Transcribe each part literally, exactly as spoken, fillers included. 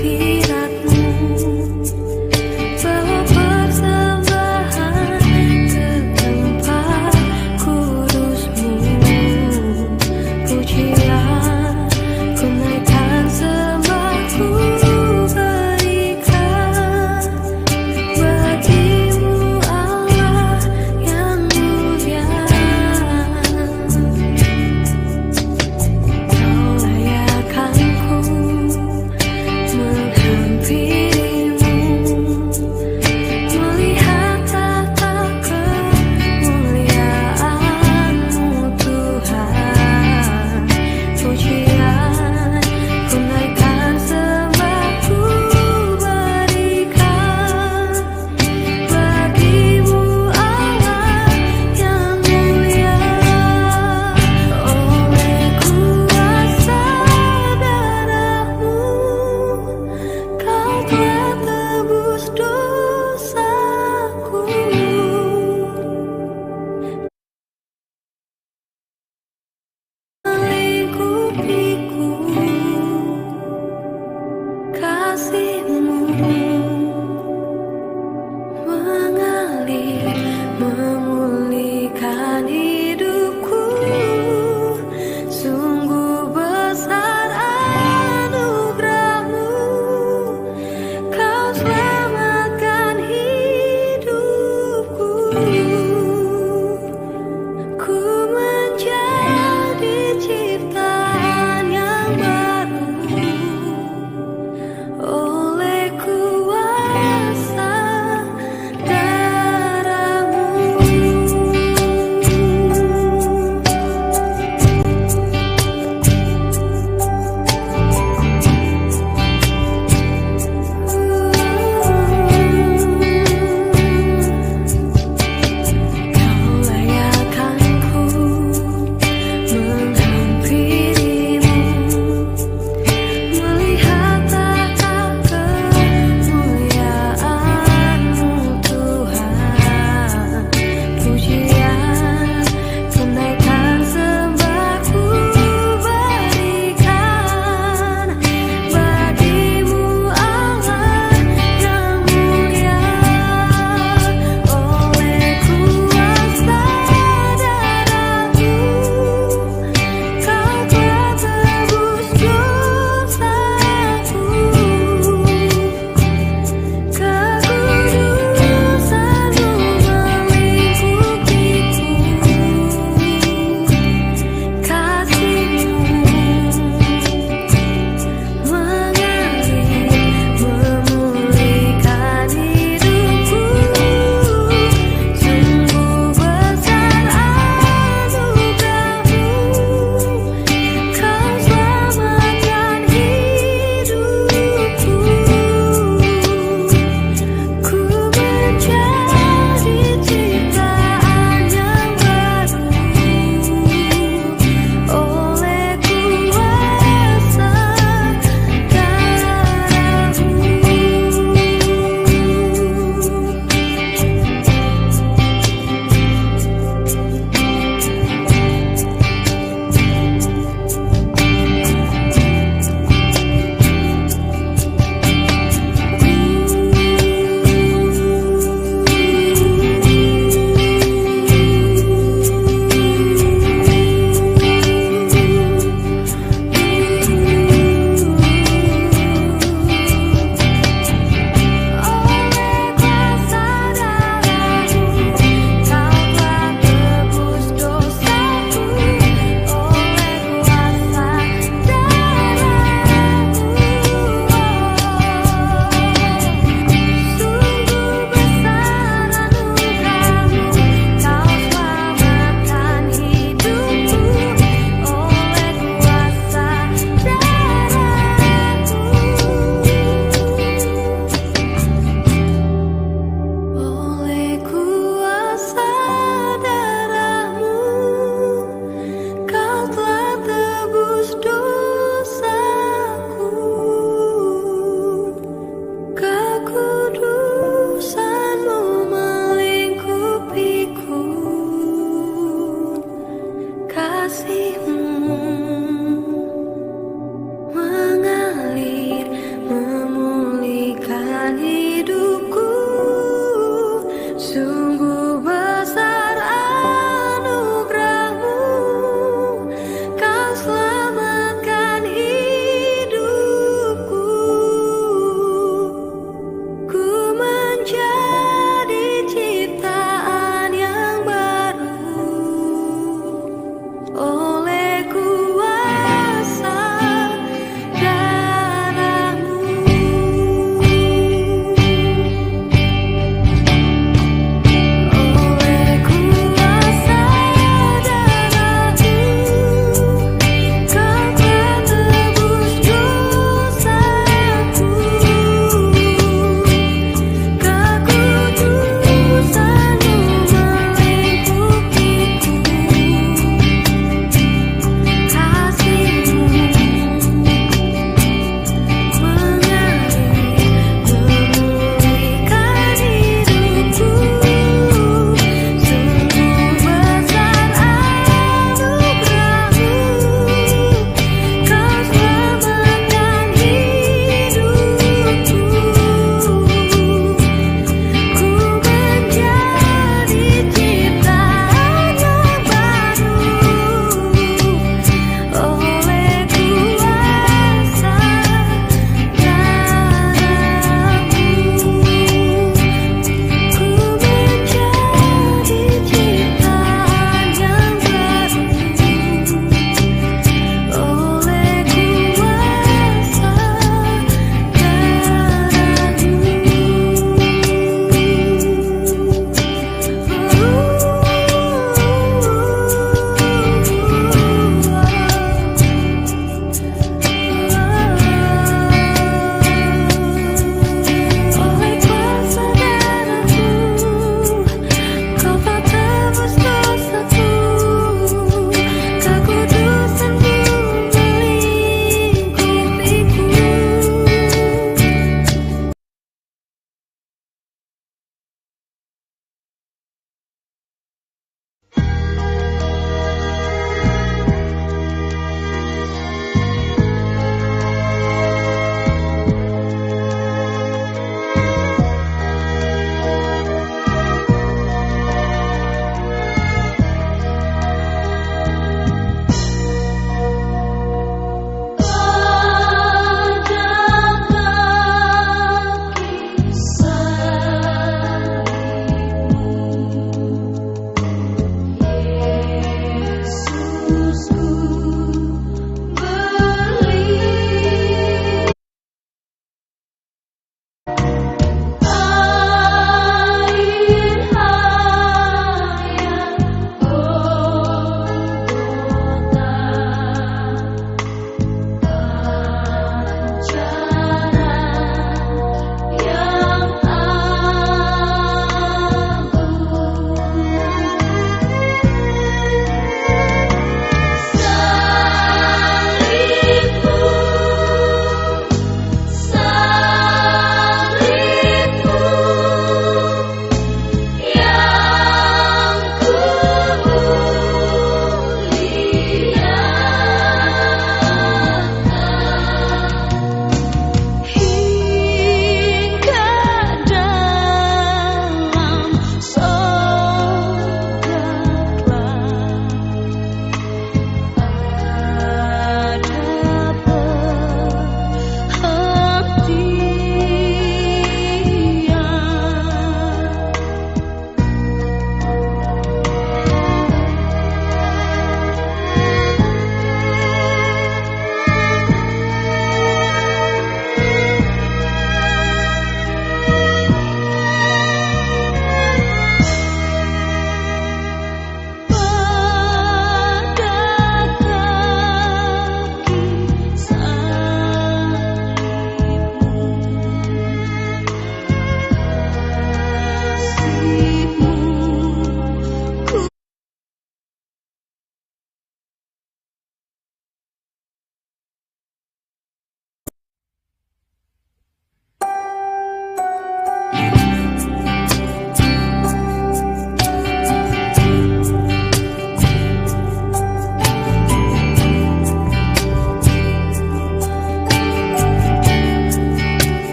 hadirat-Mu, bawa persembahan ke tempat kudus-Mu. Pujilah, ku naikkan sembah, ku berikan bagi-Mu, Allah yang mulia. Kau layak kan ku mengharumkan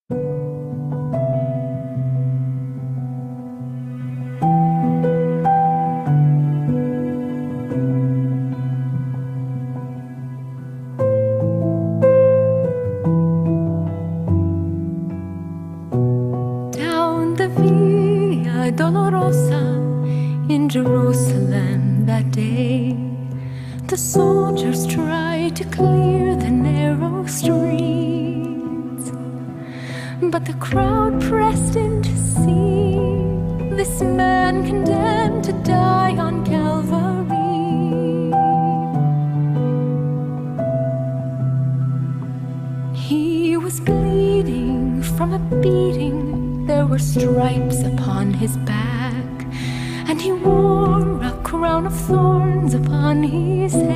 Down the Via Dolorosa in Jerusalem that day, the soldiers tried to clear the narrow streets, but the crowd pressed in to see this man condemned to die on Calvary. He was bleeding from a beating. There were stripes upon his back, and he wore a crown of thorns upon his head.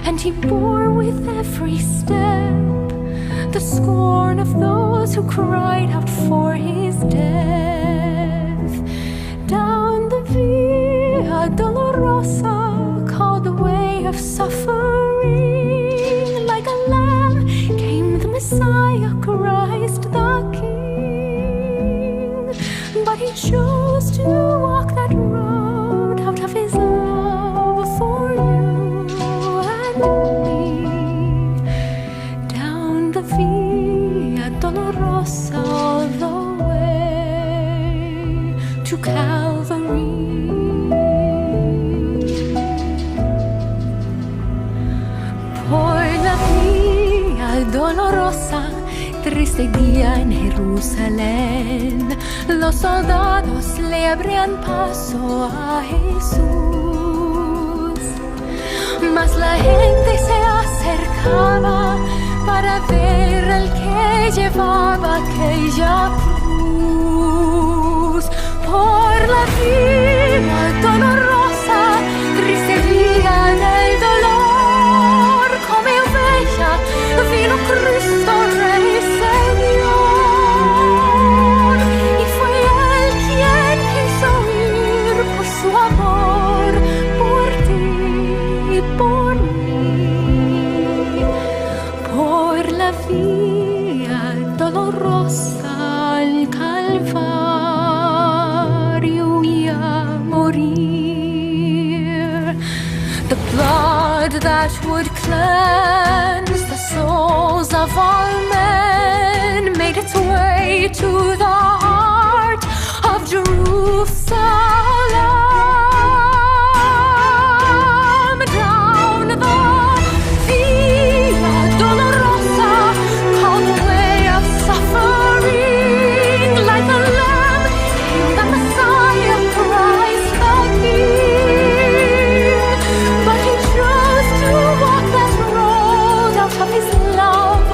And he bore with every step the scorn of those who cried out for his death. Down the Via Dolorosa, called the way of suffering, like a lamb came the Messiah Christ the King. But he chose to walk that road out of his love for you and me. Down the Via Dolorosa, all the way to Calvary. Por la Via Dolorosa, triste día en Jerusalén, los soldados le abrían paso a Jesús. Mas la gente se acercaba para ver al que llevaba aquella cruz. Por la Via Dolorosa, triste día del dolor, como oveja vino Cristo Rey Señor, y fue él quien hizo ir por su amor, por ti y por mí, por la Via Dolorosa al Calvario y a morir. The blood that would cleanse the souls of all men made its way to the heart of Jerusalem. Down the Via Dolorosa, called the way of suffering, like a lamb came the Messiah Christ the King. But he chose to walk that road out of his love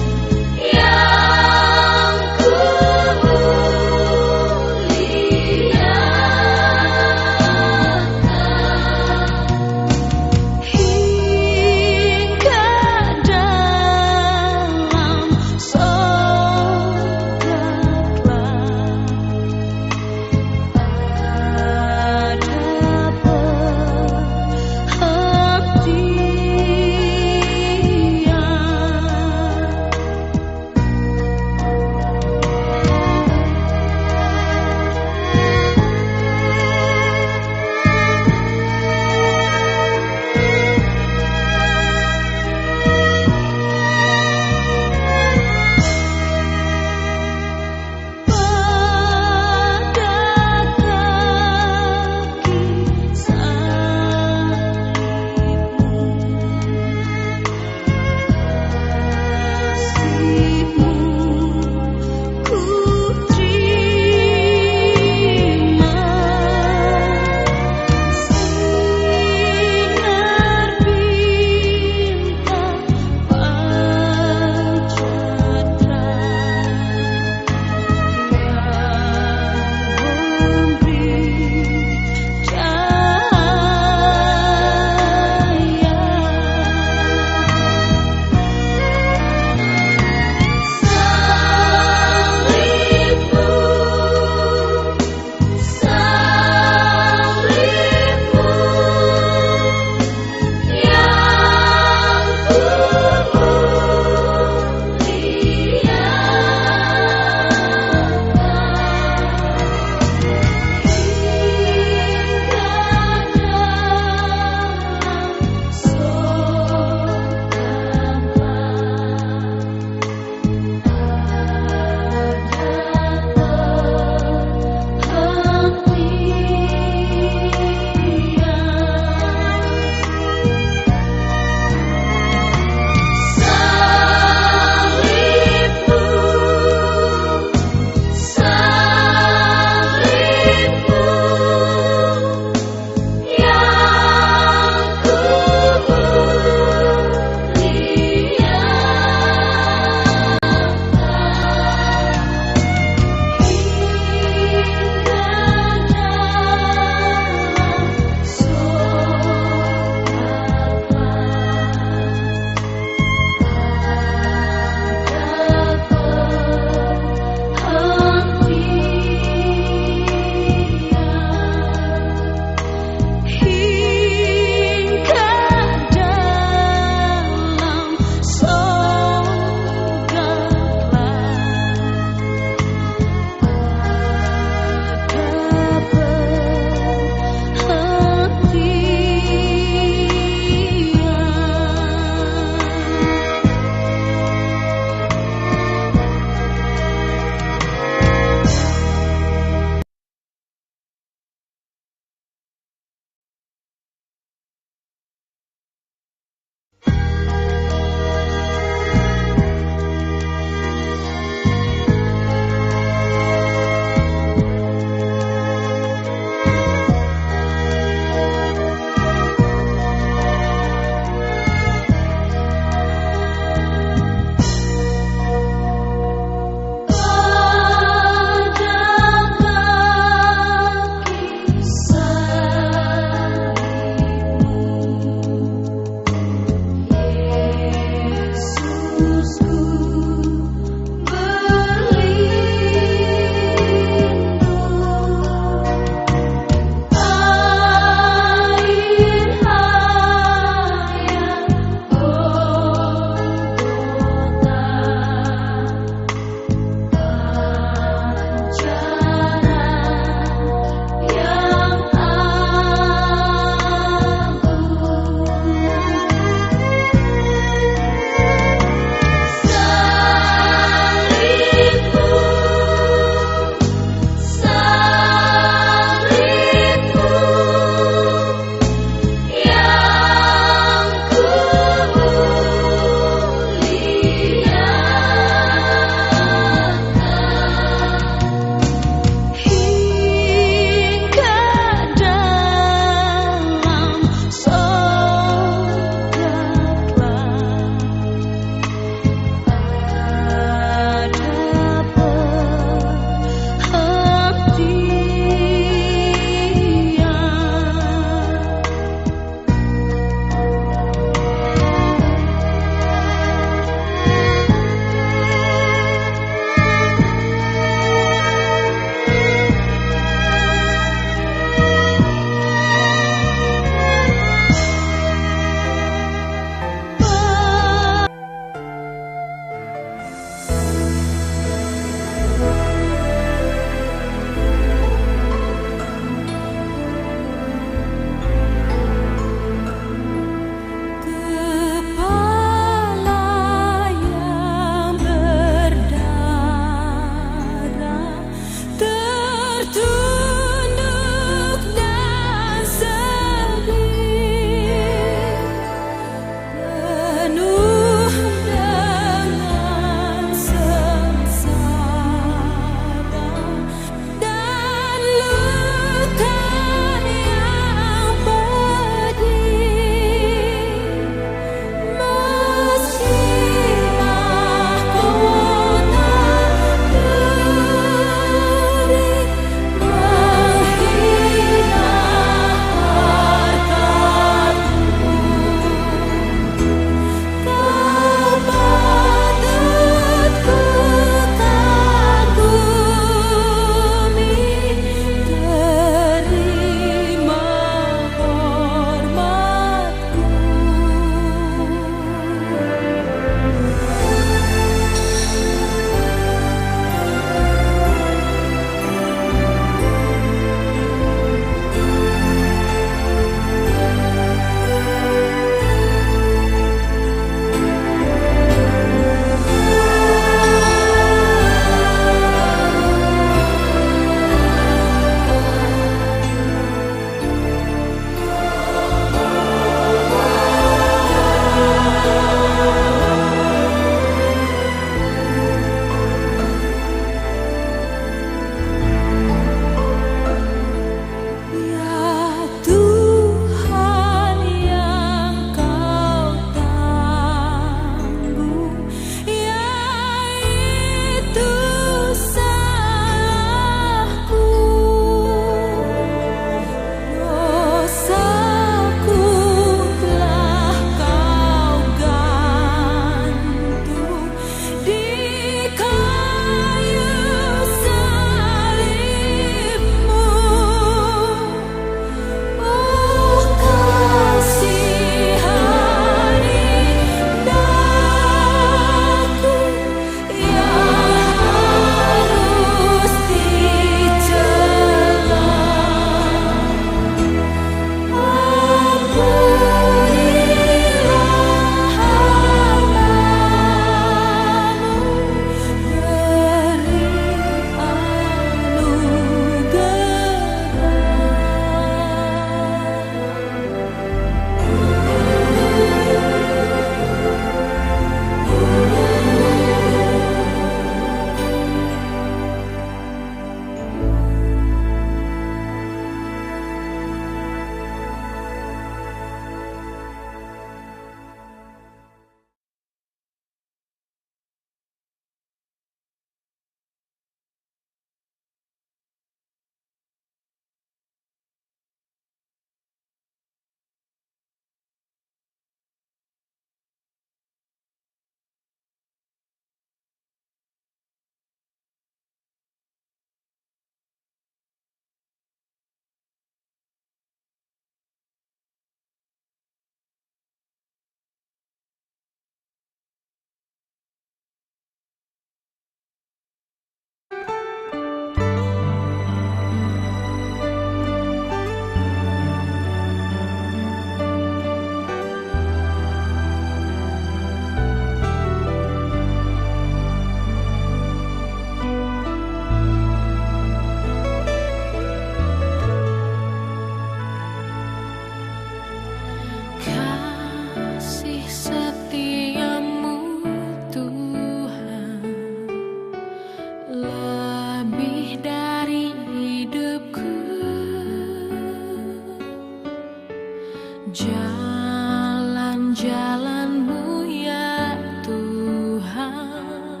Jalan-jalanmu ya Tuhan,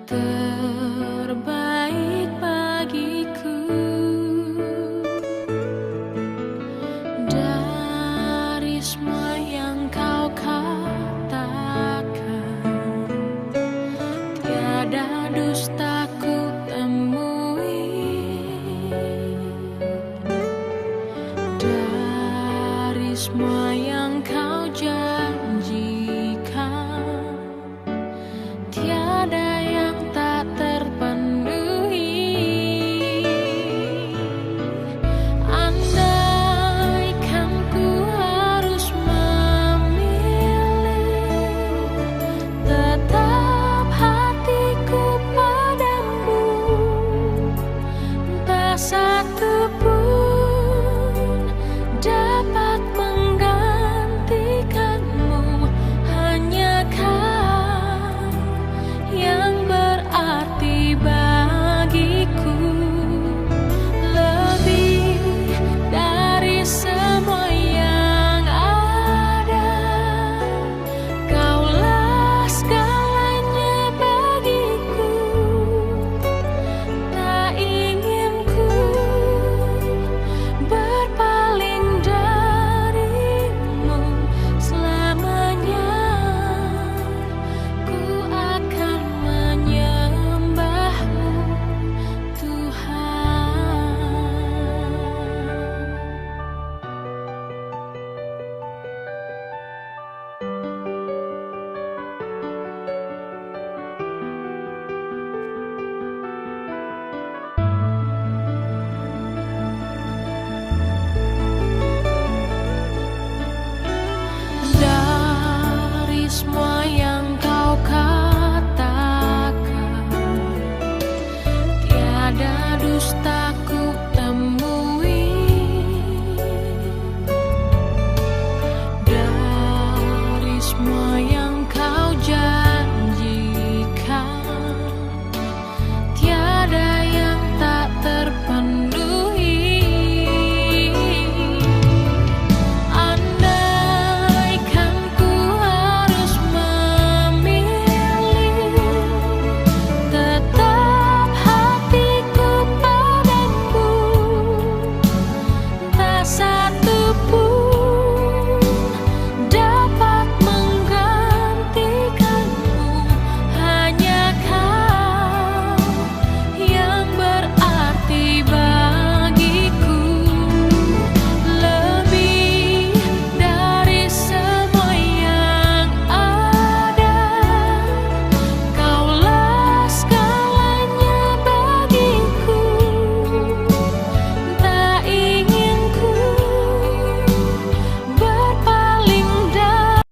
terbaik bagiku. Dari semua yang kau katakan, tiada dusta ku temui. Dari semua yang kau janjikan, tiada yang tak terpenuhi. Andaikan ku harus memilih, tetap hatiku padamu. Tak satu pun dapat menggantikanmu, hanya kau yang berarti bagiku. Lebih dari semua yang ada, kaulah segalanya bagiku. Tak ingin ku berpaling darimu selamanya. Ku akan menyembahmu, Tuhan. Dari semua yang kau katakan, tiada dusta ku temui. Dari semua yang kau janjikan, tiada yang tak terpenuhi. Andaikan ku harus memilih, tetap hatiku padamu. Tak satu pun dapat menggantikanmu, hanya kau yang berarti bagiku. Lebih dari semua yang ada, kaulah segalanya bagiku. Tak ingin ku berpaling dari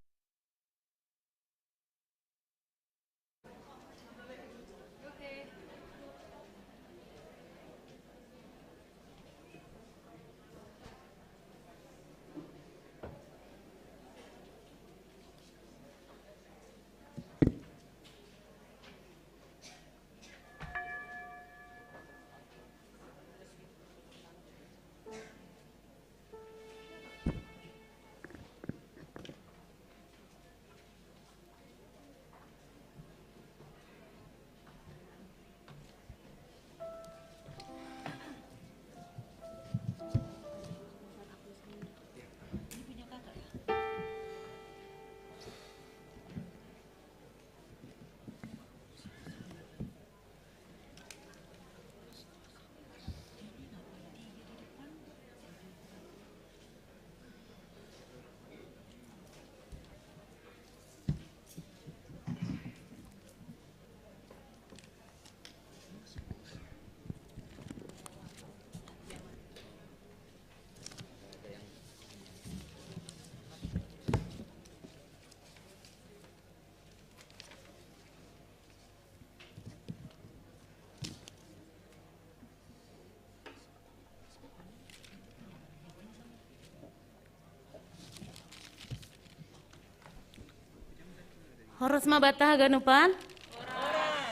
Horas ma banta haganupan?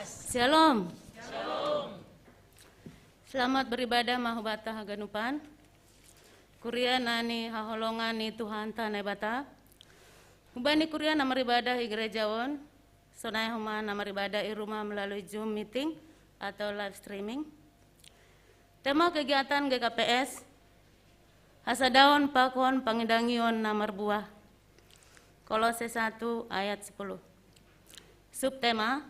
Shalom. Selamat beribadah ma ho banta haganupan. Kuria nani haholongan ni Tuhanta Naibata. Hubani kuria na maribadah i gereja on, sonai homa na maribadah i rumah melalui Zoom meeting atau live streaming. Tema kegiatan G K P S, hasadaon pakon pangidangion na marbuah. Kolose satu ayat sepuluh. Subtema,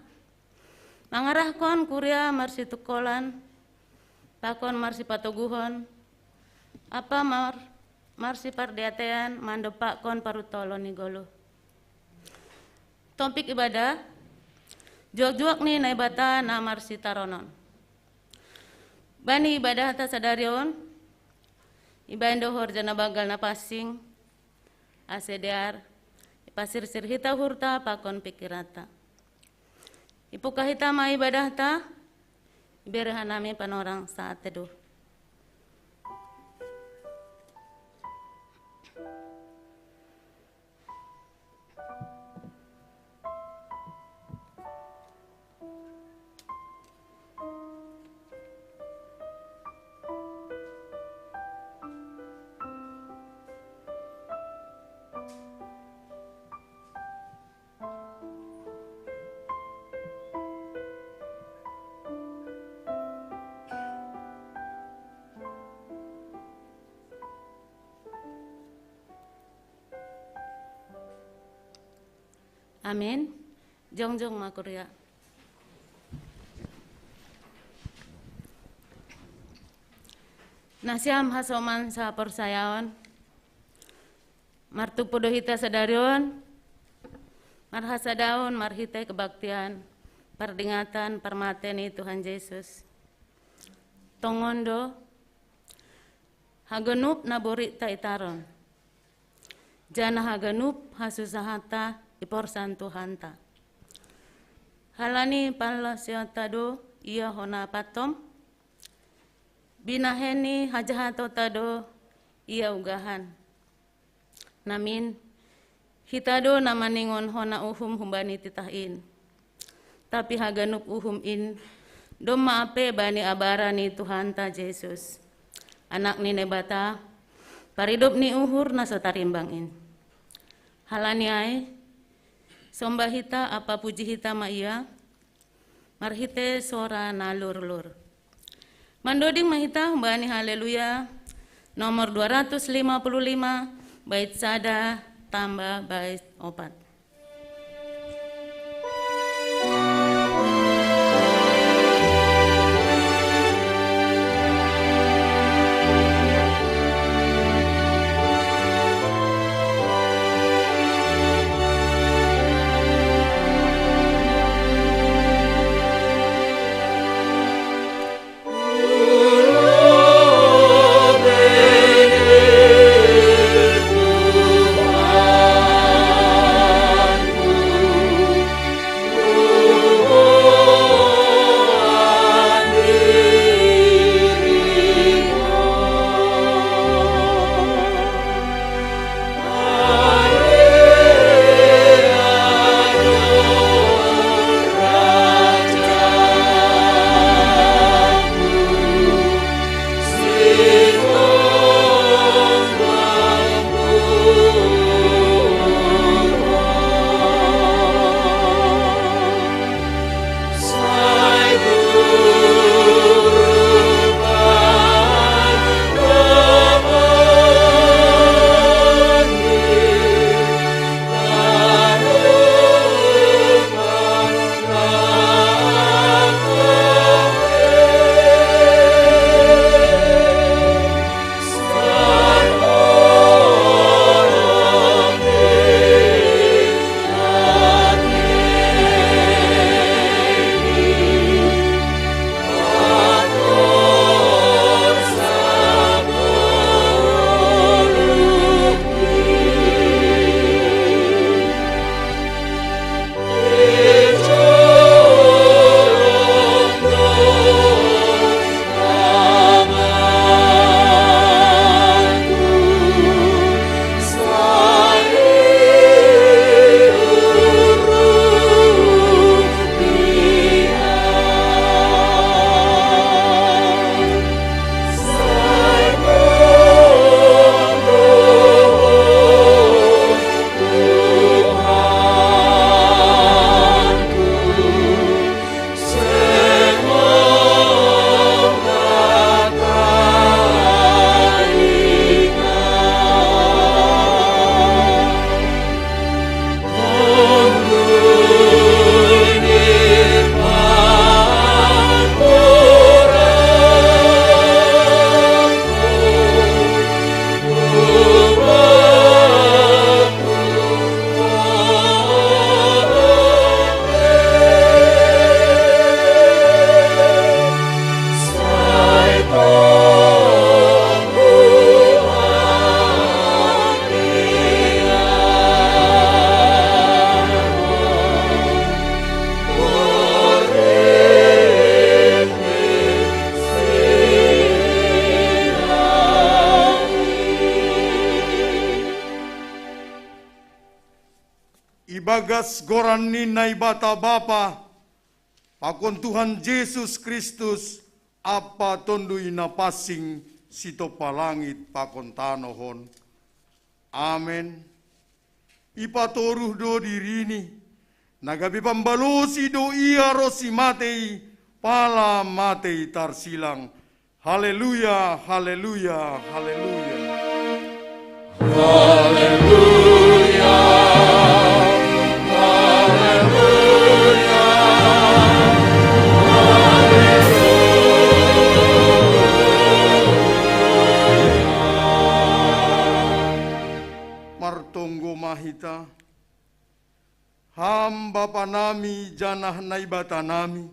mangarahkon kuria marsitukolan pakon marsipatoguhon, apa mar, marsipardiatean mandopakkon parutolon ni goluh. Topik ibadah, juak-juak ni Naibata na marsitaronon. Bani ibadahta sadari on, ibaen do horja na banggal na pansing, ase dear ipasirsir hita uhurta pakon pikiranta. Ipungkah hita ma ibadahta, ibere hanami panorang saat teduh. Amin. Jongjong ma kuria. Nasiam hasoman saporsayaon, martumpu do hita sadari on marhasadaon marhite kebaktian pardingatan parmate ni Tuhan Jesus. Tongon do, haganup na borita itaron, janah haganup hasusahanta iporsan Tuhanta. Halani panlasioanta do ia hona pantom, binahen ni hajahatonta do ia ugahan. Namin, hita do na maningon hona uhum humbani titah in. Tapi haganup uhum in domma ape bani abaran ni Tuhanta Jesus, Anak ni Naibata, paridop ni uhur na so tarimbang in. Halani ai, somba hita ampa puji hita ma Ia, marhite sora na lurlur. Mandoding ma hita humbani Haleluya nomor dua ratus lima puluh lima, bait sada tamba bait opat. Ibagas goran ni Naibata Bapa, pakon Tuhan Jesus Kristus, Ampa Tonduy Napansing, sitompa langit pakon tanoh on. Amen. Ipatoruh do dirini, na gabe pambalosi do Ia ronsi matei, pala matei tarsilang. Haleluya, haleluya, haleluya. Haleluya, haleluya, haleluya. Martonggo ma hita. Ham Bapa nami janah Naibata nami,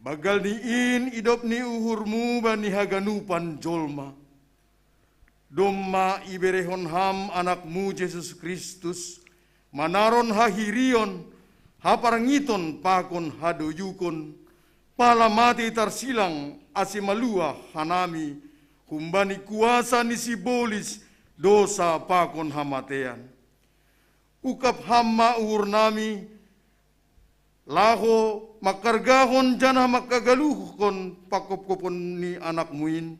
banggal ni in idop ni uhurMu bani haganupan jolma. Domma iberehon Ham AnakMu Jesus Kristus, manaron hahirion, haparngiton pakon hadoyukon, pala matei tarsilang ase maluah hanami humbani kuasa ni sibolis, dosa pakon hamatean. Ungkab Ham ma uhurnami, laho mangkargahon janah manghagaluhkon panghophopon ni AnakMu in,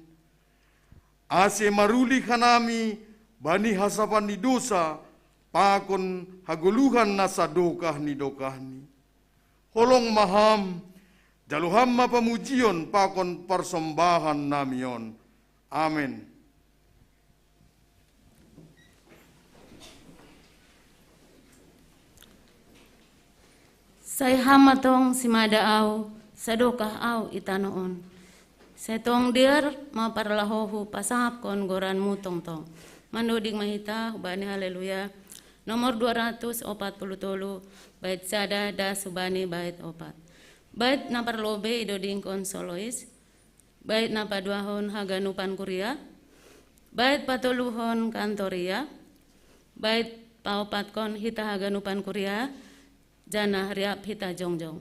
ase maruli hanami bani hasapan ni dosa pakon hagoluhan na sadokah ni dokahni. Holong ma Ham, jalo Ham ma pamujion pakon parsombahan nami on. Amen. Sai Ham ma tong simada ahu, sadokah ahu i tanoh on. Sai tong dear ma parlahohu pasangapkon goran-Mu tongtong. Mandoding ma hita hubani Haleluya nomor dua ratus opat puluh tolu, bait sada das hubani bait opat. Bait na parlobei idodingkon solois, bait na paduahon haganupan kuria, bait patoluhon kantor ia, bait paopatkon hita haganupan kuria, janah riap hita jongjong.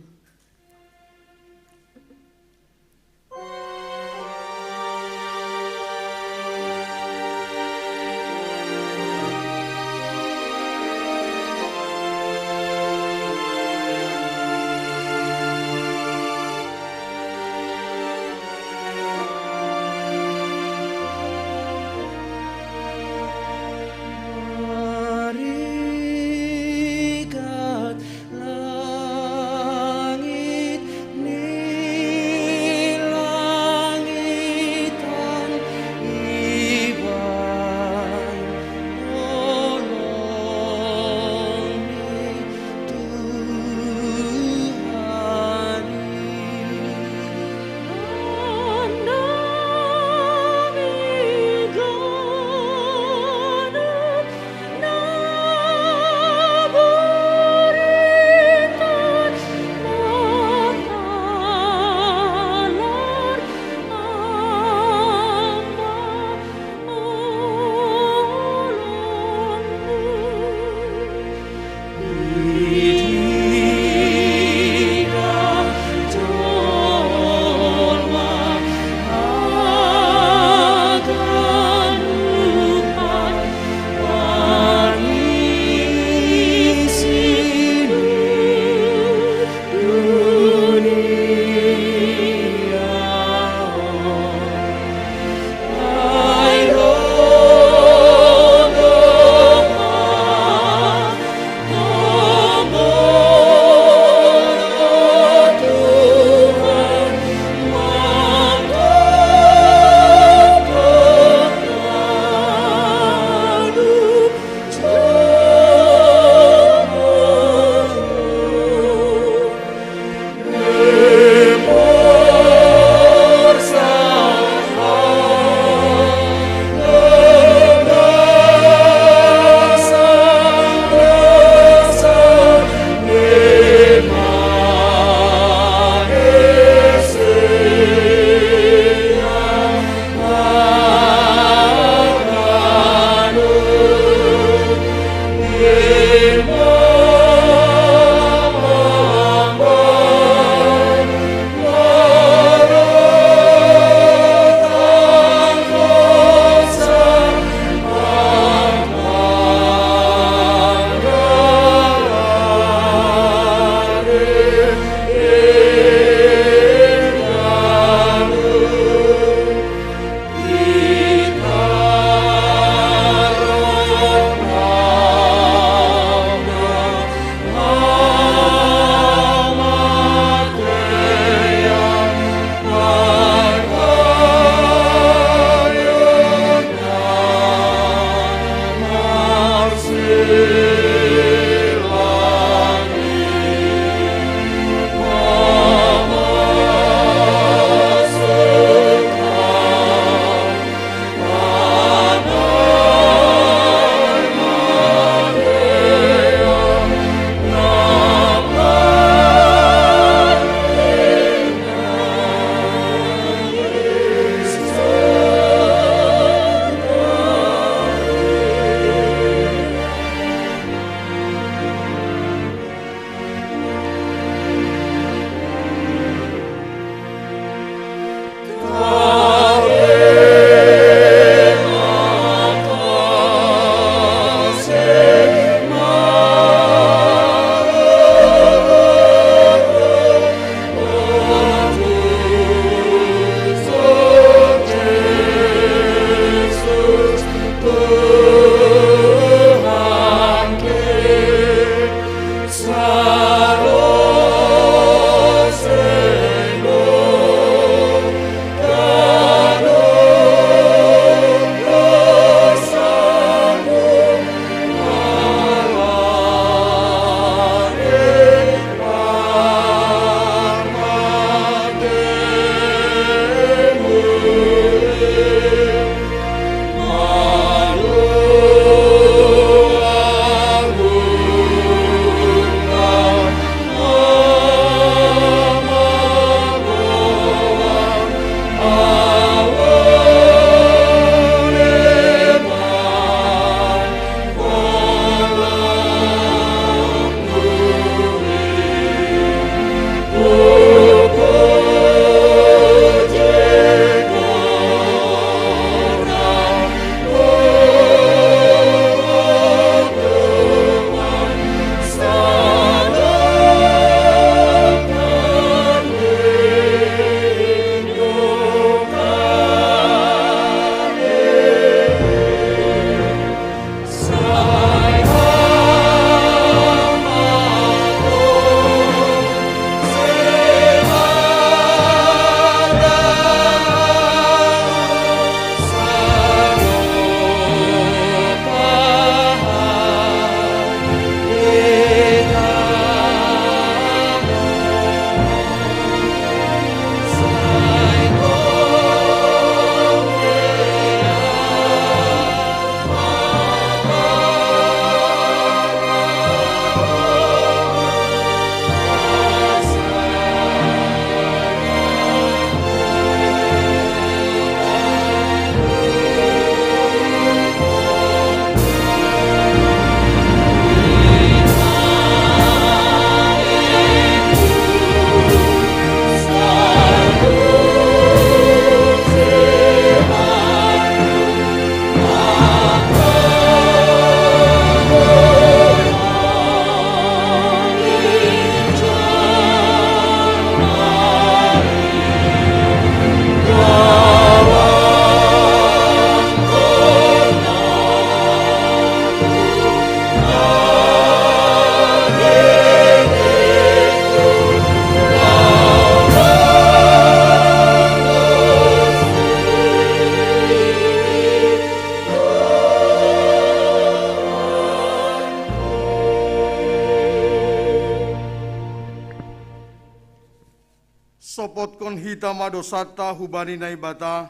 Potkon hita ma dosanta hubani Naibata,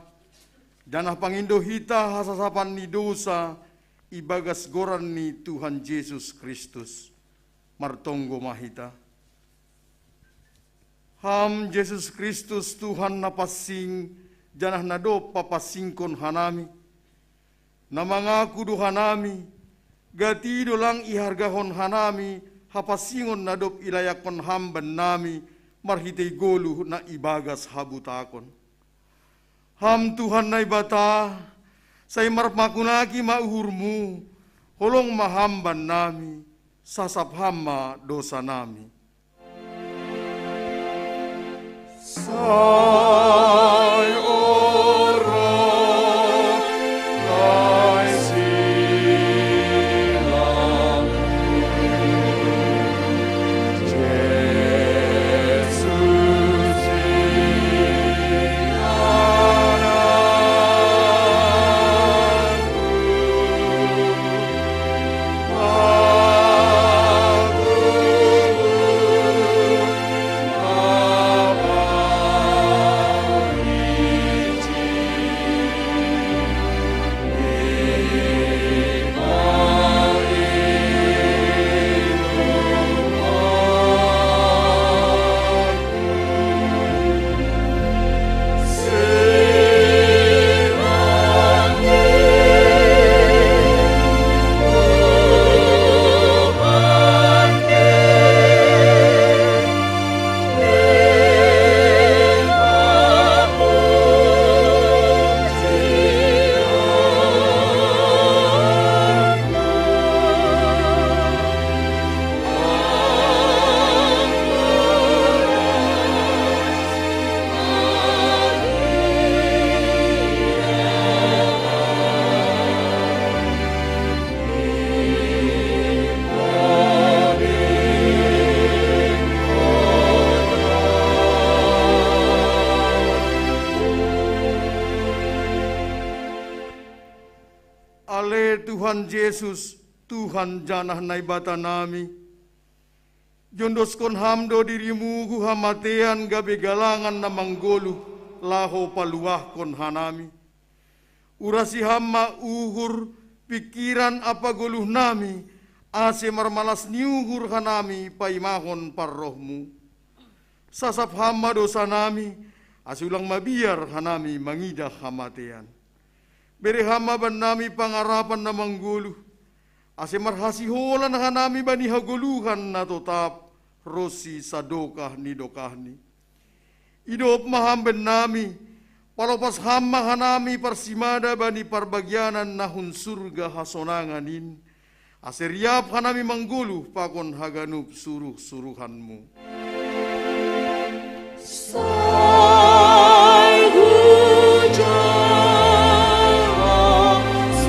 janah pangindo hita hasasapan ni dousa ibagas goran ni Tuhan Jesus Kristus. Martonggo ma hita. Ham Jesus Kristus, Tuhan na pansing, janah na dob papansingkon hanami, na mangaku do hanami, gati do lang ihargahon hanami hapansingon na dob ilayakkon Ham bannami marhitei goluh na ibagas habutakon. Ham Tuhan Naibata, sai marpakunaki ma uhurMu, holong ma Ham bannami, sasap Ham ma dousanami. Sai ora Ale Tuhan Jesus, Tuhan janah Naibata nami, jondoskon Ham do dirimu hu hamatean gabe galangan na manggoluh laho paluahkon hanami. Urasi Ham ma uhur, pingkiran ampa goluh nami, ase marmalas ni uhur hanami paimahon parrohMu. Sasap Ham ma dousa nami, ase ulang mabiar hanami mangidah hamatean. Bere Ham ma bannami pangarapan na manggoluh, ase marhasiholan hanami bani hagoluhan na totap ronsi sadokah ni dokahni. Idop ma Ham bannami, palopas Ham ma hanami parsimada bani parbagianan na hun surga hasonangan in, ase riap hanami manggoluh pakon haganup suruh-suruhanMu. Sai hujaha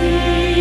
silang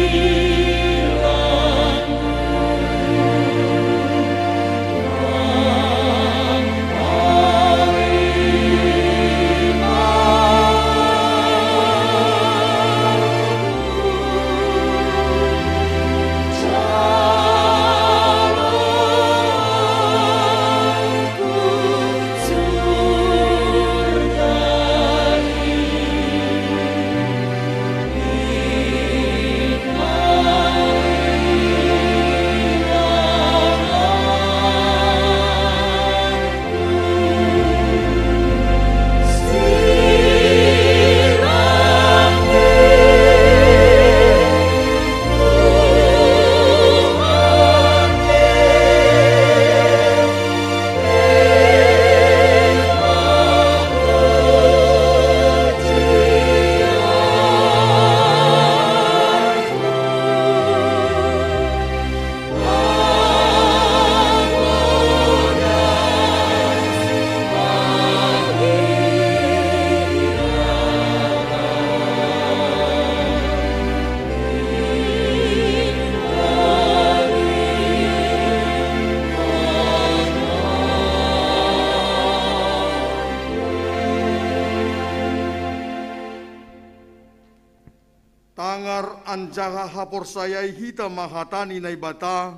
Tangar anjaha haporsayai hita ma hata ni Naibata,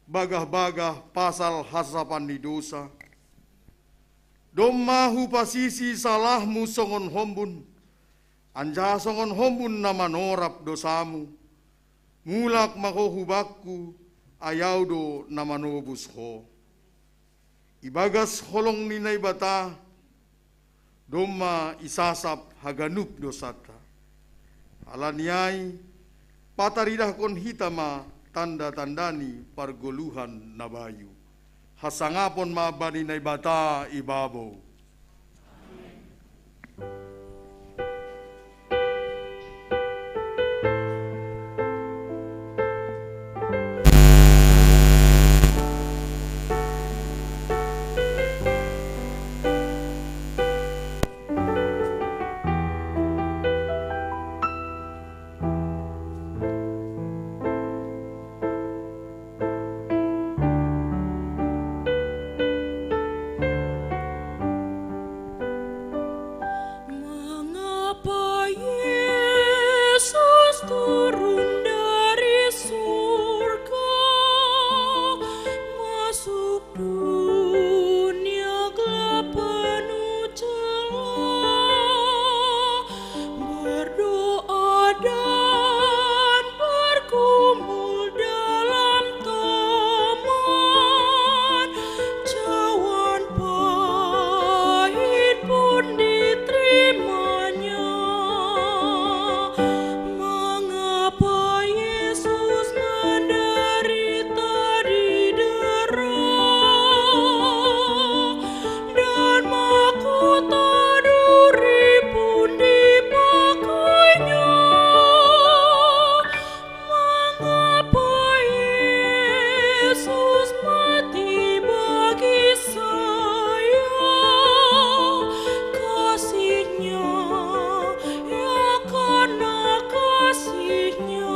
bagah-bagah pasal hasasapan ni dousa. Domma hupasisi salahmu songon hombun, anjaha songon hombun na manorap dosamu. Mulak ma ho hu bakku, ai Ahu do na manobus ho. Ibagas holong ni Naibata domma isasap haganup dosanta. Ala ni ai, pataridahkon hita ma tanda-tanda ni pargoluhan na bayu. Hasangapon ma bani Naibata i babou. Mengapa Yesus turun dari surga, masuk dunia gelap penuh celah, berdoa dan bergumul dalam taman, cawan pahit pun diterimanya. Mengapa Yesus menderita, didera, dan mahkota duri pun dipakainya? Mengapa Yesus mati bagi saya? Kasihnya, ya, karena kasihnya.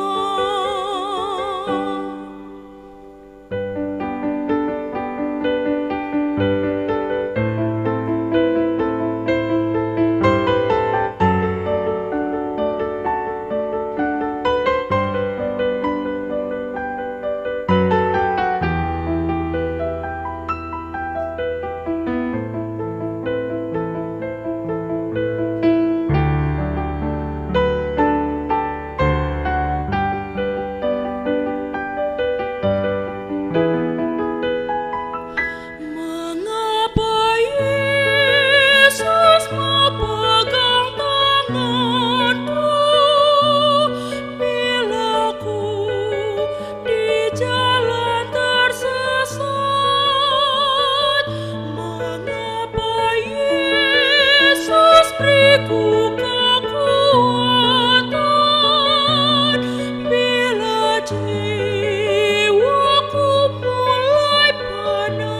Mengapa Yesus memegang tanganku bila ku di jalan tersesat? Mengapa Yesus beriku kekuatan bila jiwaku mulai penat?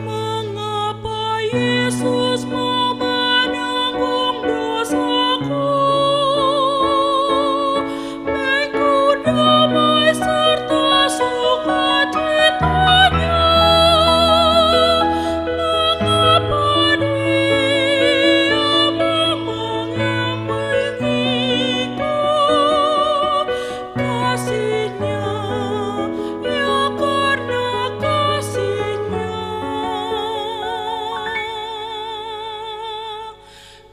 Mengapa Yesus mau menanggung dosaku? Baik ku damai serta sukacitanya. Mengapa Dia mengiringiku? Kasihnya, ya, karena kasihnya.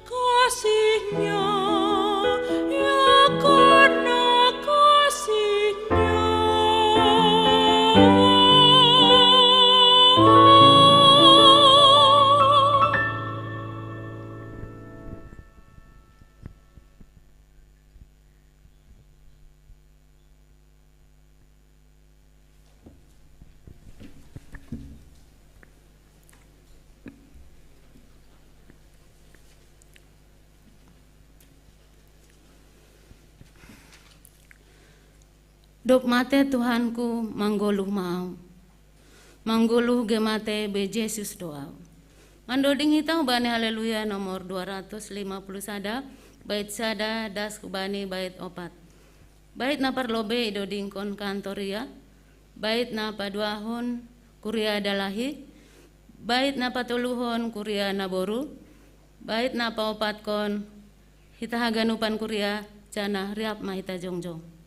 Kasihnya, ya, karena kasihnya. Dob mate Tuhanku, manggoluh ma ahu. Manggoluh ge mate, be Jesus do ahu. Mandoding hita hubani Haleluya nomor dua ratus lima puluh sada, bait sada das hubani bait opat. Bait na parlobei idodingkon kantor ia, bait na paduahon kuria dalahi, bait na patoluhon kuria naboru, bait na paopatkon hita haganupan kuria, janah riap ma hita jongjong.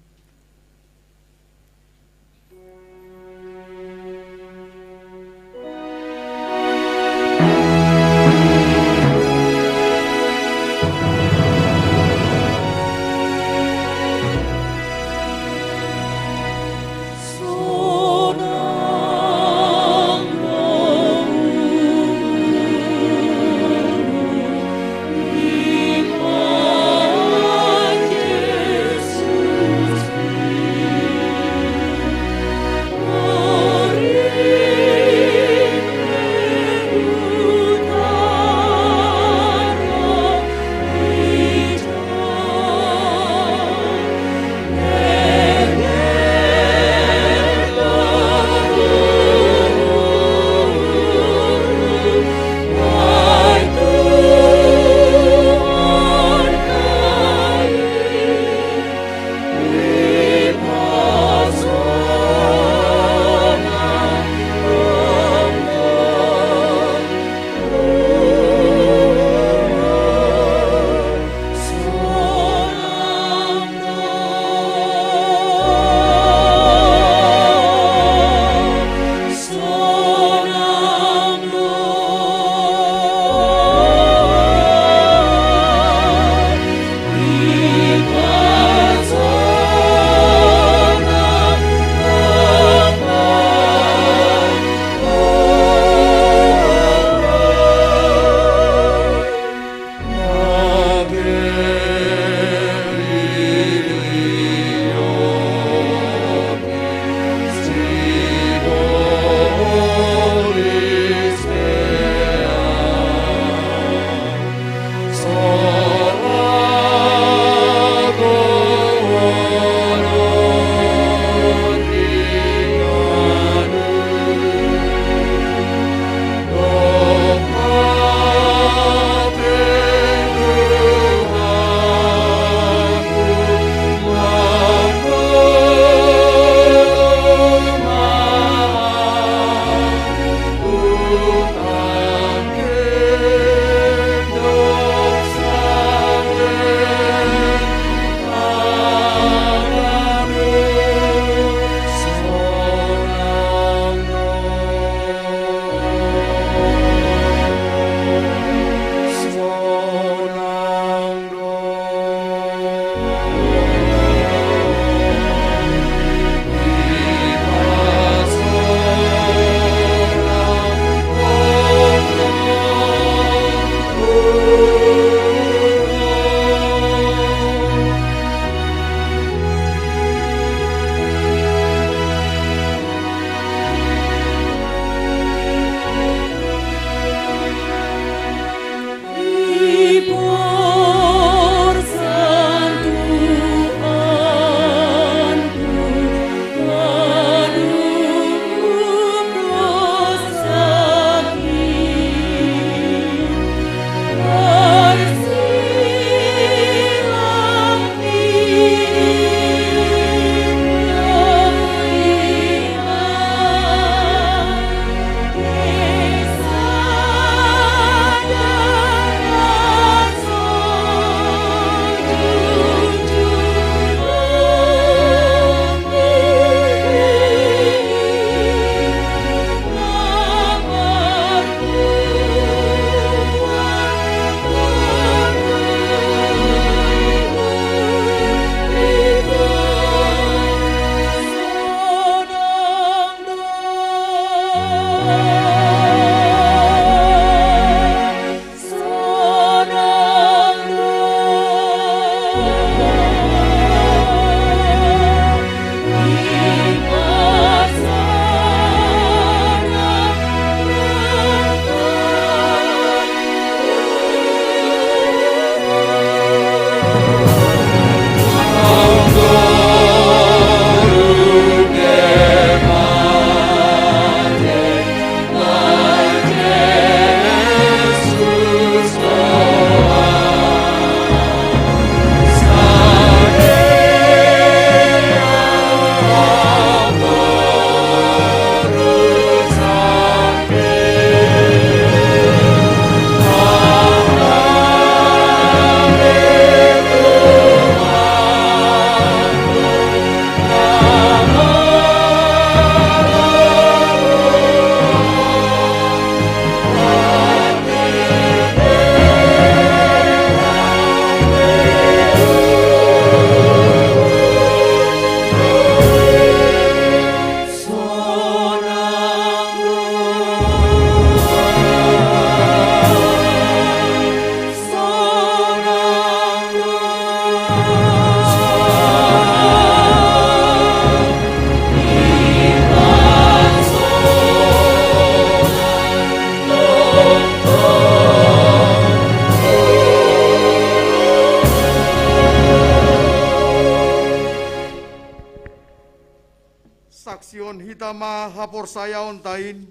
Saksihon hita ma haporsayaonta in,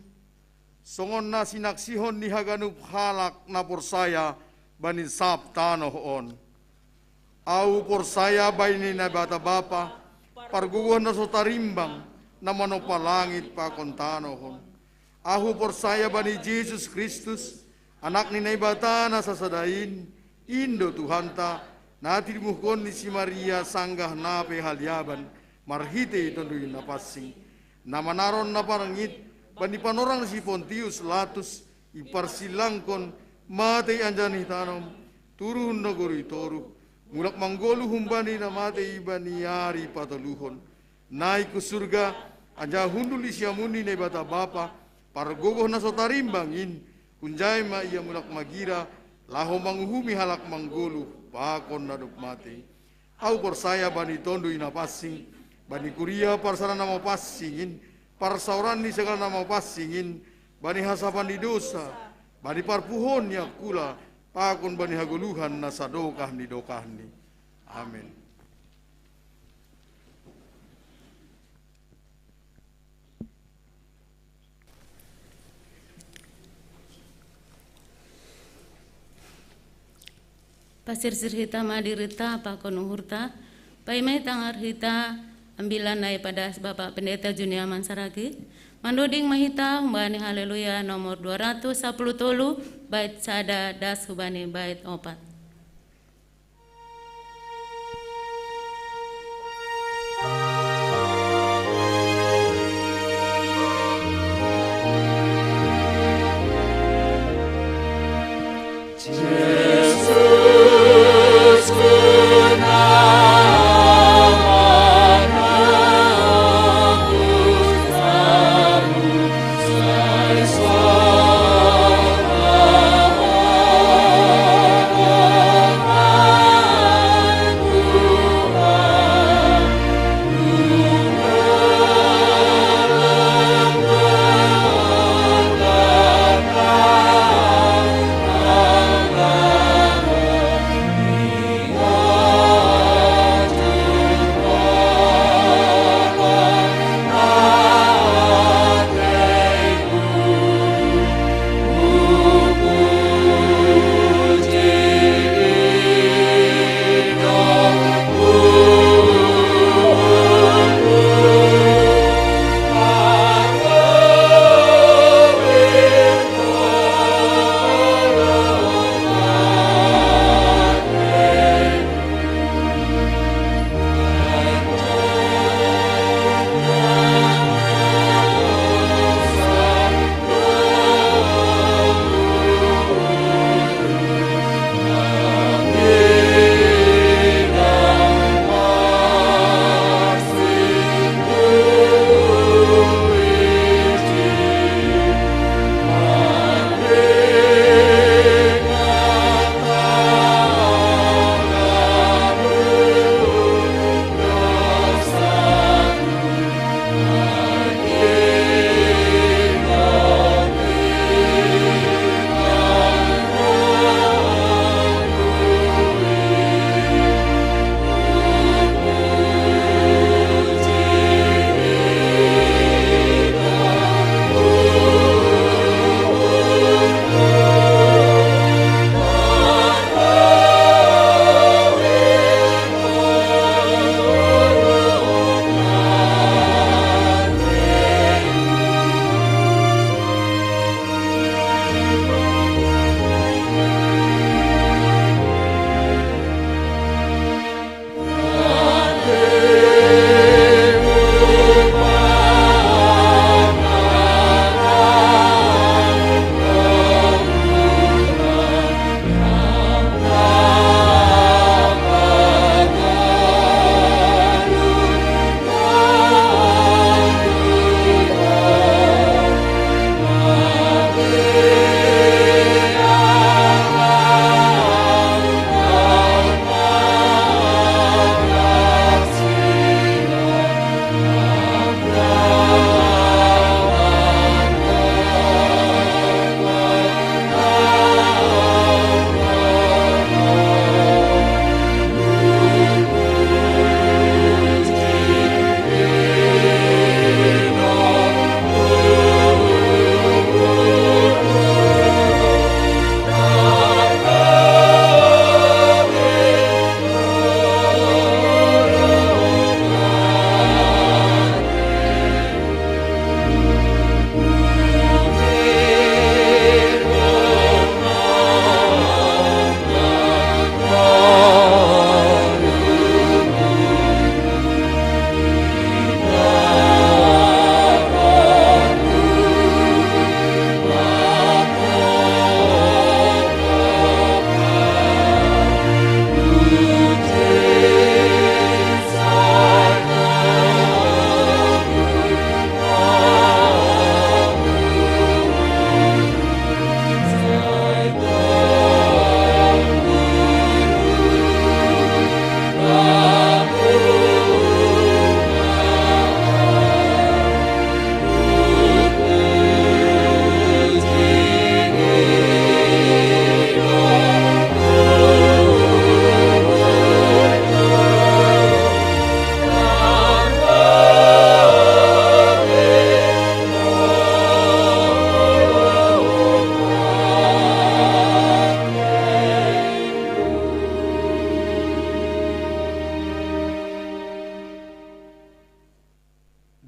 songon na sinaksihon ni haganup halak na porsaya bani sab tanoh on. Ahu porsaya bani Naibata Bapa, pargogoh na so tarimbang, na manompa langit pakon tanoh on. Ahu porsaya bani Jesus Kristus, Anak ni Naibata na sasada in, in do Tuhanta, na tinimuhkon ni si Maria sanggah na pe haliaban, marhitei Tonduy Napansing, na manaron na parngit bani panorang si Pontius Latus, iparsilangkon, matei anjaha itanom, turun nagori toruh, mulak manggoluh humbani na matei bani ari patoluhon, naik hu surga, anjaha hundul di siamun ni Naibata Bapa, pargogoh na so tarimbang in, hunjai ma Ia mulak magira, laho manguhumi halak manggoluh pakon na dob matei. Ahu porsaya bani Tonduy Napansing, bani kuria parsada na mapansing in, parsaoran ni sagala na mapansing in, bani hasapan ni dosa, bani parpuhoon ni angkula, pakon bani hagoluhan na sadokah ni dokahni. Amen. Pasirsir hita ma dirinta pakon uhurta, paima tangar hita ambilan na ipadas Bapak Pendeta Juniaman Saragih, mandoding ma hita humbani Haleluya nomor dua ratus sapuluh tolu, bait sada das humbani bait opat.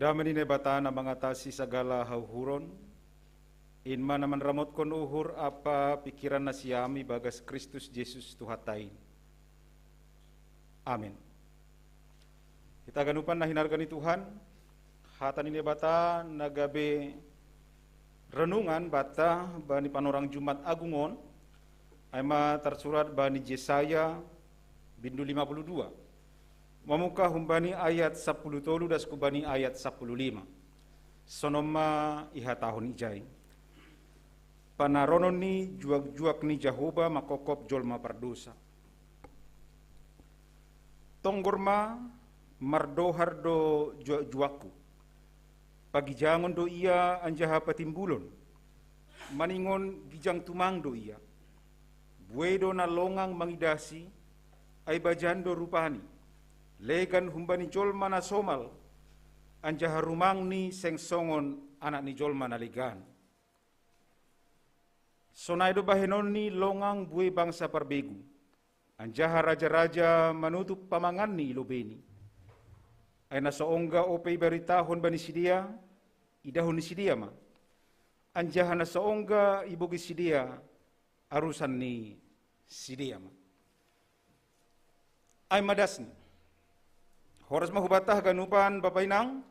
Dame ni Naibata na mangatasi sagala hauhuron, in ma na manramotkon uhur ampa pingkiran nasiam ibagas Kristus Jesus Tuhanta in. Amin. Hita haganupan na hinarga ni Tuhan, hata ni Naibata na gabe renungan banta bani panorang Jumat Agung on, ai ma tarsurat bani Jesaya bindu lima puluh dua. Mamuka humbani ayat sapuluh tolu das humbani ayat sapuluh lima. Sonon ma ihatahon ijai. Panaronon ni juak-juak ni Jahowa manghophop jolma pardosa. Tonggor ma, mardohar do juak-juakku. Pagijangon do ia anjaha patimbulon. Maningon gijang tumang do ia. Buei do na longang mangidasi, ai bajan do rupani. Legan humbani jolma na somal, anjaha rumangni seng songon anak ni jolma na legan. Sonai do bahenon ni longang buei bangsa parbegu, anjaha raja-raja manutup pamanganni i lobeini. Ai na so ongga ope ibaritahon bani sidea, idahon ni sidea ma. Anjaha na so ongga ibogei sidea, arusan ni sidea ma. Ai ma dasni. Horas ma hubanta haganupan bapa inang.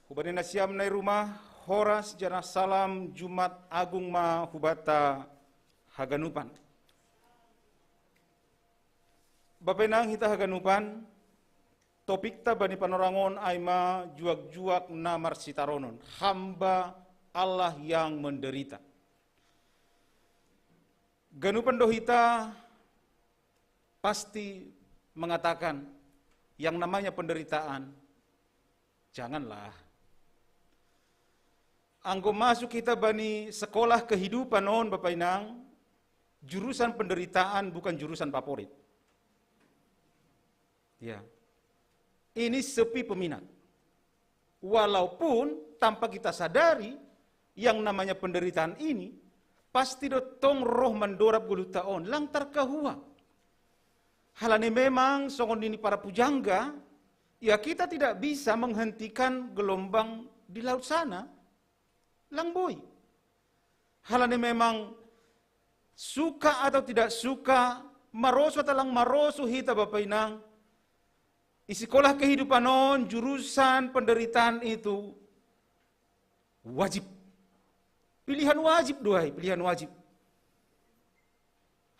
Hubani nasiam na i rumah, horas janah salam Jumat Agung ma hubanta haganupan. Bapa inang hita haganupan, topikta bani panorang on ai ma juak-juak na marsitaronon, hamba Allah yang menderita. Ganupan do hita pasti mengatakan yang namanya penderitaan, janganlah. Anggo masuk hita bani sekolah kehidupan on, bapa inang, jurusan penderitaan bukan jurusan favorit. Ya. Ini sepi peminat. Walaupun tanpa kita sadari, yang namanya penderitaan ini pasti do tong roh mandorab goluhta on, lang tarkahua. Halani memang songon nini para pujangga, ya, kita tidak bisa menghentikan gelombang di laut sana. Lang boi. Halani memang suka atau tidak suka, marosuh atau lang marosuh hita bapa inang, i sikolah kehidupan on, jurusan penderitaan itu wajib. Pilihan wajib do ai, pilihan wajib.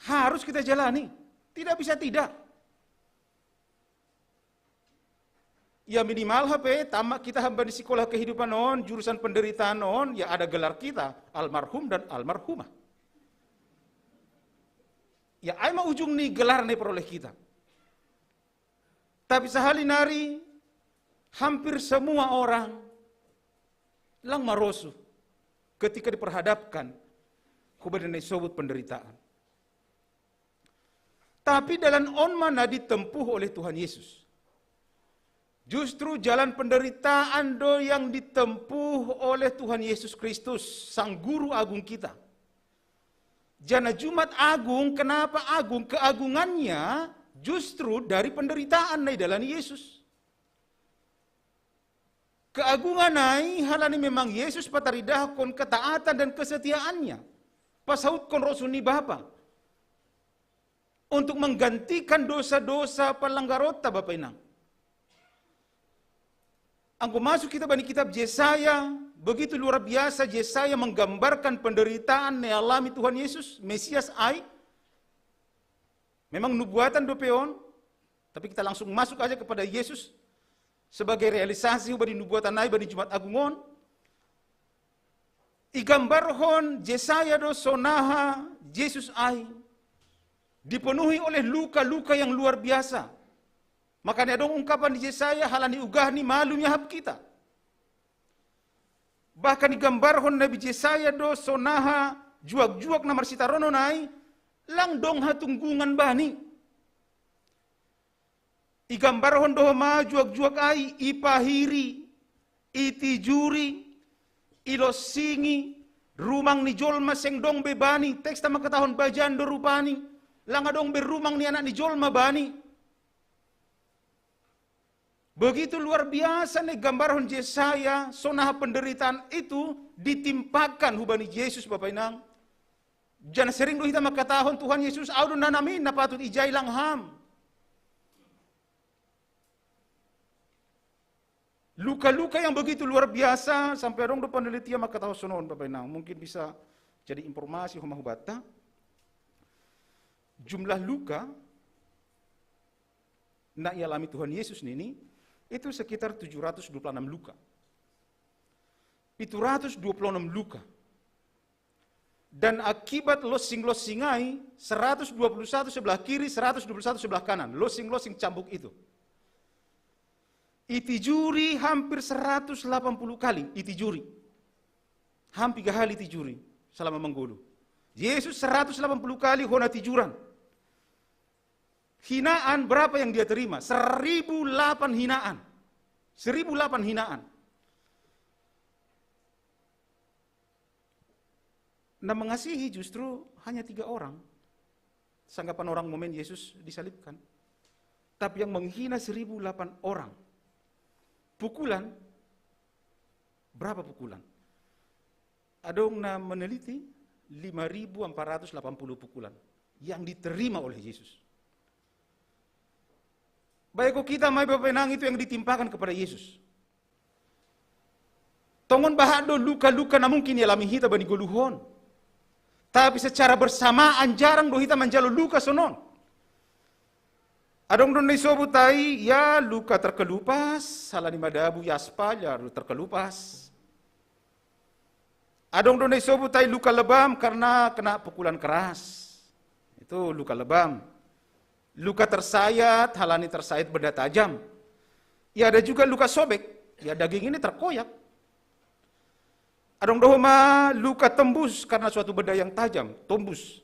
Harus kita jalani. Tidak bisa tidak. Ya minimal hape, tamat hita hamba ni sikolah kehidupan on, jurusan penderitaan on, ya ada gelar kita, almarhum dan almarhumah. Ya ai ma ujung ni gelar na iparoleh hita. Tapi sahali nari, hampir semua orang lang marosuh ketika diperhadapkan hubani na isobut penderitaan. Tapi dalan on ma na ditempuh oleh Tuhan Yesus. Justru jalan penderitaan do yang ditempuh oleh Tuhan Yesus Kristus, Sang Guru Agung kita. Janah Jumat Agung, kenapa agung? Keagungannya justru dari penderitaan na idalani Yesus. Keagungan ai halani memang Yesus pataridahkon ketaatan dan kesetiaannya, pasautkon rosuh ni Bapa untuk menggantikan dosa-dosa panlanggaronta, bapa inang. Anggo masuk hita bani kitab Jesaya, begitu luar biasa Jesaya menggambarkan penderitaan na ialami Tuhan Yesus, Mesias ai. Memang nubuatan dope on, tapi kita langsung masuk aja kepada Yesus sebagai realisasi hubani nubuatan ai bani Jumat Agung on. Igambarhon Jesaya do sonaha Jesus ai dipenuhi oleh luka-luka yang luar biasa. Makana adong ungkapan ni Jesaya, halani ugahni malum iahap hita. Bahkan igambarhon Nabi Jesaya do sonaha juak-juak na marsitaronon ai, lang dong hatunggungan bani. Igambarhon do homa juak-juak ai, ipahiri, itijuri, ilonsingi, rumang ni jolma seng dong be bani, teksta mangkatahon bajan do rupani, lang adong be rumang ni anak ni jolma bani. Begitu luar biasa ne gambarhon Yesaya, sona penderitaan itu ditimpakan hubani Yesus, Bapa Inang. Janah sering do hita mangkatahon, Tuhan Yesus, ahu do na namin na patut ijai, lang Ham. Luka-luka yang begitu luar biasa, sampai adong do penelitian mangkatahon sonon, Bapa Inang. Mungkin bisa jadi informasi homa hubata. Jumlah luka na ialami Tuhan Yesus nini, itu sekitar tujuh ratus dua puluh enam luka. Itu ratus dua puluh enam luka. Dan akibat losing-losing ai, seratus dua puluh satu sebelah kiri, seratus dua puluh satu sebelah kanan. Losing-losing cambuk itu. Itijuri hampir seratus delapan puluh kali, itijuri. Hampir gahali tijuri selama manggoluh. Yesus seratus delapan puluh kali hona tijuran. Hinaan berapa yang dia terima? Seribu delapan hinaan. Seribu delapan hinaan. Na mengasihi justru hanya tiga orang. Sanggapan orang momen Yesus disalibkan. Tapi yang menghina seribu delapan orang. Pukulan, berapa pukulan? Adong na meneliti, lima ribu empat ratus delapan puluh pukulan yang diterima oleh Yesus. Baik, ko kita mai, Bapa Inang, itu yang ditimpakan kepada Yesus. Tongon bahat do luka-luka na mungkin ialami hita bani goluh on. Tapi secara bersamaan jarang do hita manjalo luka sonon. Adong do na isobut ai, ya, luka terkelupas, halani madabu i aspal, ya, terkelupas. Adong do na isobut ai luka lebam karena kena pukulan keras. Itu luka lebam. Luka tersayat, halani tersayat benda tajam. Ya, ada juga luka sobek. Ya, daging ini terkoyak. Adong do homa luka tembus karena suatu benda yang tajam, tembus.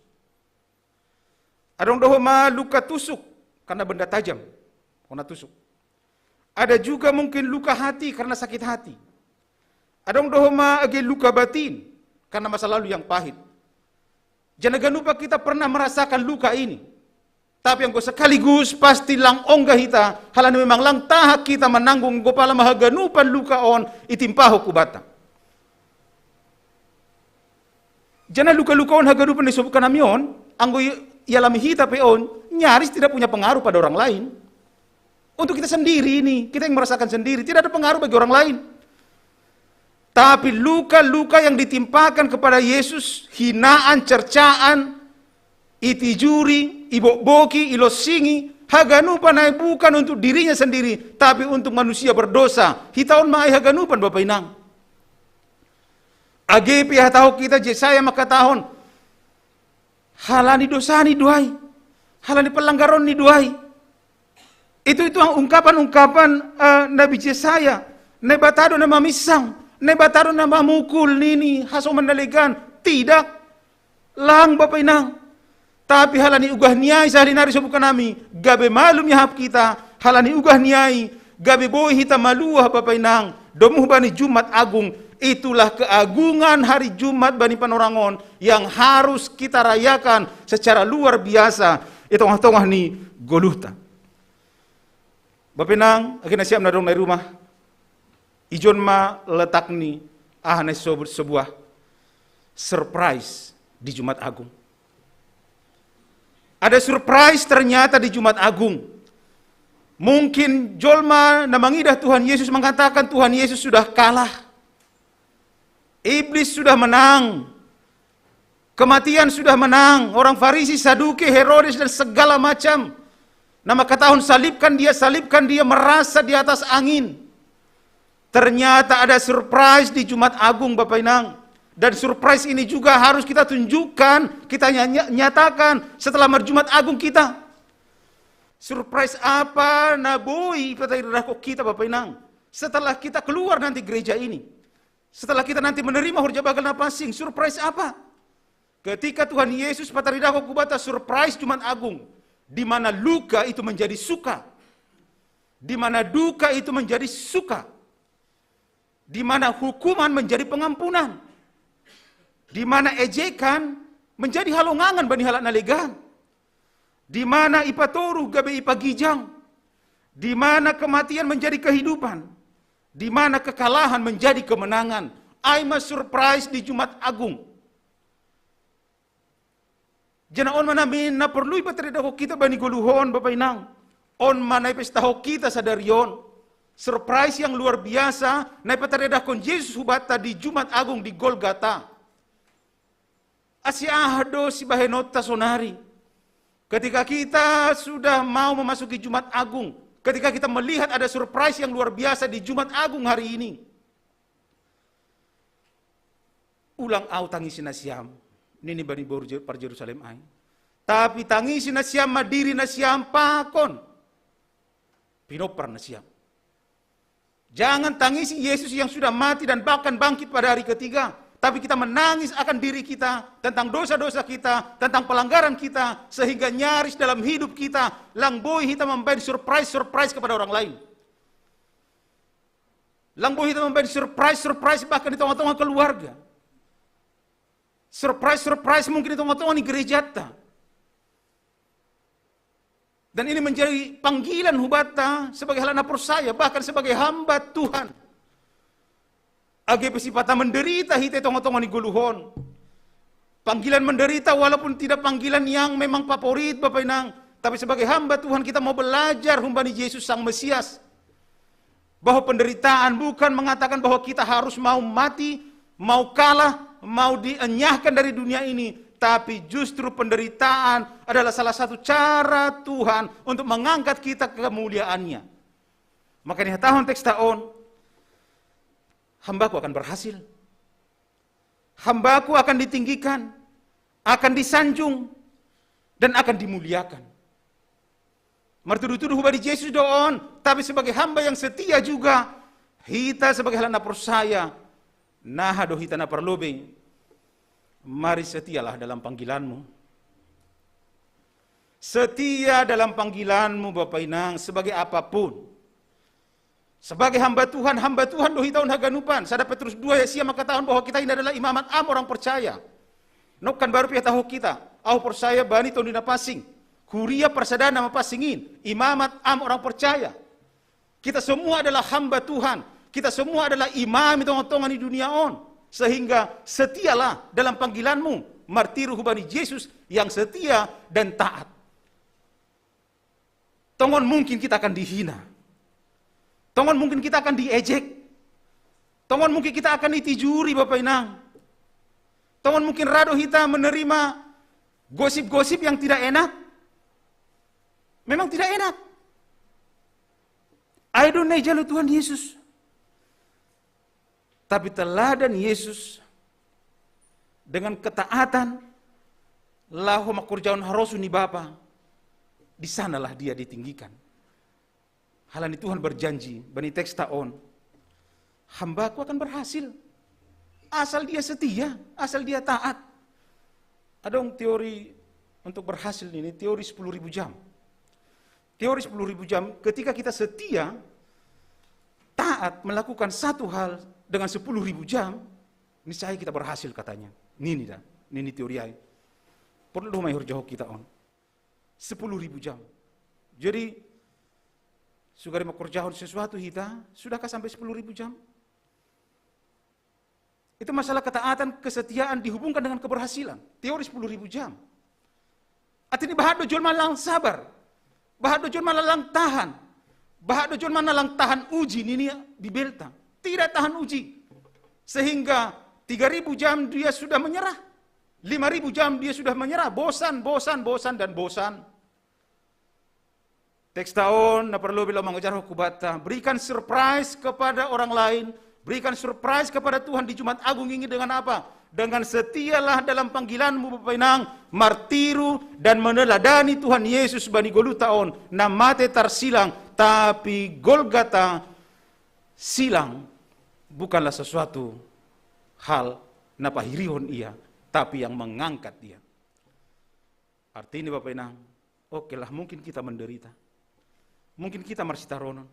Adong do homa luka tusuk karena benda tajam, hona tusuk. Ada juga mungkin luka hati karena sakit hati. Adong do homa age luka batin karena masa lalu yang pahit. Janah ganupa kita pernah merasakan luka ini. Tapi anggo sekaligus pasti lang ongga hita, halani memang lang tahan hita mananggung anggo pala ma haganupan luka on itimpaho hubanta. Janah luka-luka on haganupan na isobutkan nami on, anggo i-, ialami hita pe on, nyaris tidak punya pengaruh pada orang lain. Untuk kita sendiri ini, kita yang merasakan sendiri, tidak ada pengaruh bagi orang lain. Tapi luka-luka yang ditimpakan kepada Yesus, hinaan, cercaan, itijuri, ibokboki, ilosingi, haganupan ai bukan untuk dirinya sendiri, tapi untuk manusia berdosa. Hita on ma ai haganupan, Bapa Inang. Age pe ihatahon hita, Jesaya mangkatahon, halani dosani do ai, halani pelanggaronni do ai. Itu, itu ungkapan-ungkapan, eh, Nabi Jesaya. Naibata do na maminsang, Naibata do na mamukul nini hasoman na legan. Tidak. Lang, Bapa Inang. Tapi halani ugah ni ai sahali nari isobutkan nami, gabe malum iahap hita, halani ugah ni ai, gabe boi hita maluah, Bapa Inang, domu bani Jumat Agung. Itulah keagungan hari Jumat bani panorangon yang harus kita rayakan secara luar biasa i tongah-tongah ni goluhta. Bapa Inang, age na siap na dong na i rumah, ijon ma letak ni aha na isobut sebuah surprise di Jumat Agung. Ada surprise ternyata di Jumat Agung. Mungkin jolma na mangidah Tuhan Yesus mangkatakan Tuhan Yesus sudah kalah. Iblis sudah menang. Kematian sudah menang. Orang Farisi, Saduki, Herodes, dan segala macam na mangkatahon, "Salibkan dia, salibkan dia," merasa di atas angin. Ternyata ada surprise di Jumat Agung, Bapa Inang. Dan surprise ini juga harus kita tunjukkan, kita nya-, nya-, nyatakan setelah mar-, Jumat Agung kita. Surprise apa na boi ipataridahkon kita, Bapa Inang? Setelah kita keluar nanti gereja ini, setelah kita nanti menerima horja bagal na pansing, surprise apa? Ketika Tuhan Yesus pataridahkon hubanta surprise Jumat Agung, di mana luka itu menjadi suka, di mana duka itu menjadi suka, di mana hukuman menjadi pengampunan, di mana ejekan menjadi halongangan bani halak na legan, di mana ipatoruh gabe ipagijang, Di mana kematian menjadi kehidupan, di mana kekalahan menjadi kemenangan. Ai ma surprise di Jumat Agung. Jana on ma namin na perlu ipatareda ho kita bani goluhon, Bapa Inang. On ma na ipesta ho kita sadari on. Surprise yang luar biasa na ipatareda kon Jesus hubatta di Jumat Agung di Golgata. Asi aha do sibahenonta sonari? Ketika kita sudah mau memasuki Jumat Agung, ketika kita melihat ada surprise yang luar biasa di Jumat Agung hari ini, ulang au tangisi nasiam, nini bani boru Jer-, par Jerusalem ai. Tapi tangisi nasiam ma diri nasiam pakon pinompar nasiam. Jangan tangisi Yesus yang sudah mati dan bahkan bangkit pada hari ketiga. Tapi kita menangis akan diri kita, tentang dosa-dosa kita, tentang pelanggaran kita, sehingga nyaris dalam hidup kita, lang boi hita mambaen surprise-surprise kepada orang lain. Lang boi hita mambaen surprise-surprise bahkan di tonga-tonga keluarga. Surprise-surprise mungkin di tonga-tonga ni gerejata. Dan ini menjadi panggilan hubatta sebagai halak na porsaya, bahkan sebagai hamba Tuhan. Age pe sipatta menderita hita i tonga-tonga ni goluhon. Panggilan menderita walaupun tidak panggilan yang memang favorit, Bapa Inang. Tapi sebagai hamba Tuhan kita mau belajar humbani Jesus Sang Mesias. Bahwa penderitaan bukan mengatakan bahwa kita harus mau mati, mau kalah, mau dienyahkan dari dunia ini. Tapi justru penderitaan adalah salah satu cara Tuhan untuk mengangkat kita ke kemuliaan-Nya. Makanya tahun teks taon, hambaku akan berhasil. Hambaku akan ditinggikan, akan disanjung, dan akan dimuliakan. Martudu-tudu humbani Jesus do on, tapi sebagai hamba yang setia juga, hita sebagai halak na porsaya, naha do hita na parlobei, mari setialah dalam panggilanmu. Setia dalam panggilanmu, Bapa Inang, sebagai apapun. Sebagai hamba Tuhan, hamba Tuhan do hita on haganupan. Sada Petrus dua ayat sia mangkatahon bahwa kita ini adalah imamat am orang percaya. Nongkan baru pe ihatahon hita, ahu porsaya bani Tondi Napansing. Huria parsadaan na mapansing in, imamat am orang percaya. Kita semua adalah hamba Tuhan. Kita semua adalah imam i tonga-tonga ni dunia on. Sehingga setialah dalam panggilanmu, martiru humbani Jesus yang setia dan taat. Tongon mungkin kita akan dihina. Tongon mungkin kita akan diejek. Tongon mungkin kita akan ditijuri, Bapa Inang. Tongon mungkin ra do hita menerima gosip-gosip yang tidak enak. Memang tidak enak. Ai do na ijalo Tuhan Yesus. Tapi teladan Yesus dengan ketaatan laho mangkorjahon harosuh ni Bapa, di sanalah Dia ditinggikan. Halani Tuhan berjanji, bani teks taon, hambaku akan berhasil. Asal dia setia, asal dia taat. Adong teori untuk berhasil ini, teori sepuluh ribu jam. Teori sepuluh ribu jam, ketika kita setia, taat melakukan satu hal dengan sepuluh ribu jam, niscaya kita berhasil katanya. Nini da, nini teori ai. Perlu do ma ihorjahon hita on. Sepuluh ribu jam. Jadi, sugari mangkorjahon sesuatu hita, sudahkah sampai sepuluh ribu jam? Itu masalah ketaatan, kesetiaan dihubungkan dengan keberhasilan. Teori sepuluh ribu jam. Artinya bahat do jolma lang sabar. Bahat do jolma lang tahan. Bahat do jolma na lang tahan uji nini Bibelta. Tidak tahan uji. Sehingga tiga ribu jam dia sudah menyerah. Lima ribu jam dia sudah menyerah. Bosan, bosan, bosan, dan bosan. Teks taon na parlobei laho mangajarhon hubatta, berikan surprise kepada orang lain, berikan surprise kepada Tuhan di Jumat Agung ini dengan apa? Dengan setialah dalam panggilanmu, Bapa Inang, martiru dan meneladani Tuhan Yesus bani goluhta on, na mate tarsilang, tapi Golgata silang bukanlah sesuatu hal na pahirihon Ia, tapi yang mengangkat Ia. Artinya, Bapa Inang, oke lah, mungkin kita menderita. Mungkin kita marsitaronon.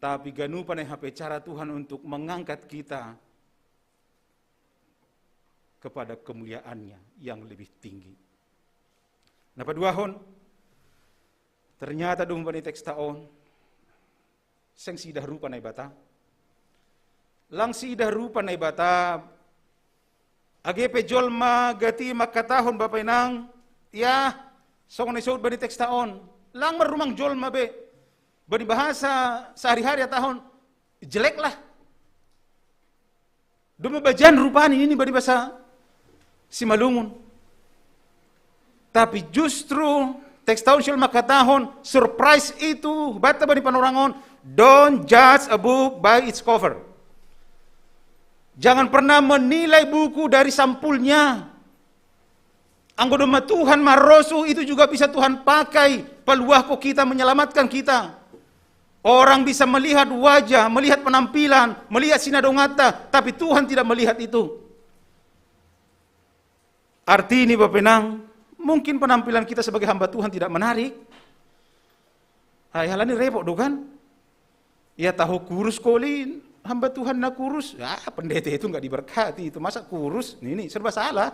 Tapi ganupan ai hape cara Tuhan untuk mengangkat kita kepada kemuliaan-Nya yang lebih tinggi. Na paduahon, Ternyata dung bani teks ta on, seng siidah rupa Naibata. Lang siidah rupa Naibata. Age pe jolma gati mangkatahon bapa inang, ya, songon na isout bani teks ta on. Lang marrumang jolma be. Bani bahasa sehari-hari hatahon, jelek lah. Doma bajan rupani nini bani bahasa Simalungun. Tapi justru teks ta on sihol mangkatahon, surprise itu, banta bani panorang on, don't judge a book by its cover. Jangan pernah menilai buku dari sampulnya. Anggo doma Tuhan marrosuh, itu juga bisa Tuhan pakai, paluahkon kita, menyelamatkan kita. Orang bisa melihat wajah, melihat penampilan, melihat sinadonganta, tapi Tuhan tidak melihat itu. Artini bapa inang, mungkin penampilan kita sebagai hamba Tuhan tidak menarik. Hai, halani repot do kan? Ya tahu kurus koli, hamba Tuhan na kurus. Ya, pendeta itu nggak diberkati itu. Masa kurus? Ini serba salah.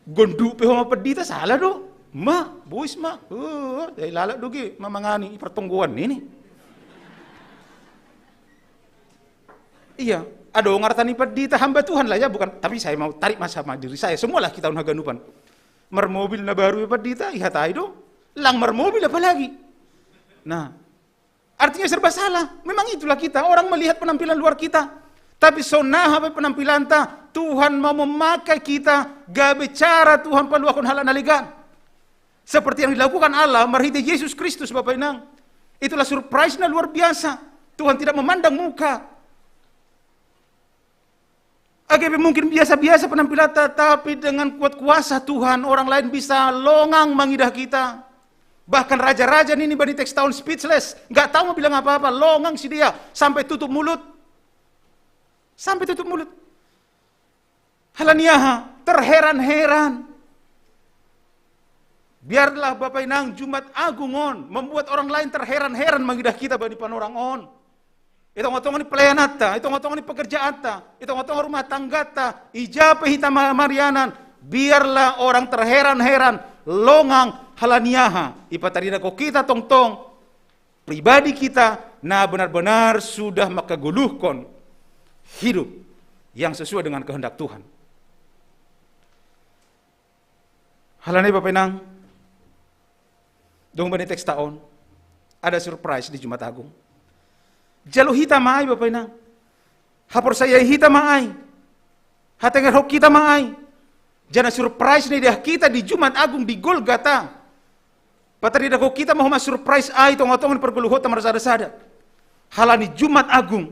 Gondok pe ho ma pendeta salah do. Ma, bois ma. Oh, jadi lalap do ge mamangani pertonggoan ini. Iya, adong artani pendeta hamba Tuhan lah ya, bukan, tapi saya mau tarik masa sama diri saya. Semualah kita on haganupan. Marmobil na baru ya pendeta, ihatai do. Lang marmobil apalagi. Nah, artinya serba salah. Memang itulah kita, orang melihat penampilan luar kita. Tapi songon aha pe penampilanta, Tuhan mau memakai kita, gabe cara Tuhan paluahkon halak na legan. Seperti yang dilakukan Allah marhite Yesus Kristus, bapa inang. Itulah surprise na luar biasa. Tuhan tidak memandang muka. Age pe mungkin biasa-biasa penampilanta, tapi dengan kuat kuasa Tuhan, orang lain bisa longang mangidah kita. Bahkan raja-raja nini bani teks ta on speechless, nggak tahu mau bilang apa-apa, longang sidea, sampai tutup mulut. Sampai tutup mulut. Halani aha, terheran-heran. Biarlah bapa inang Jumat Agung on membuat orang lain terheran-heran mangidah kita bani panorang on. I tonga-tonga ni pelayananta, i tonga-tonga ni pekerjaanta, i tonga-tonga rumah tanggata, ija pe hita ma-, marianan, biarlah orang terheran-heran, longang, halani aha, ipataridahkon kita tongtong pribadi kita na benar-benar sudah mangkagoluhkon hidup yang sesuai dengan kehendak Tuhan. Halani bapa inang, dung bani teks ta on, ada surprise di Jumat Agung. Jalo hita ma ai bapa inang. Haporsayai hita ma ai. Hatengerhon hita ma ai. Jala surprise na idah hita di Jumat Agung di Golgata. Pataridahkon hita ma homa surprise ai tonga-tonga ni pargoluhonta marsada-sada. Halani Jumat Agung.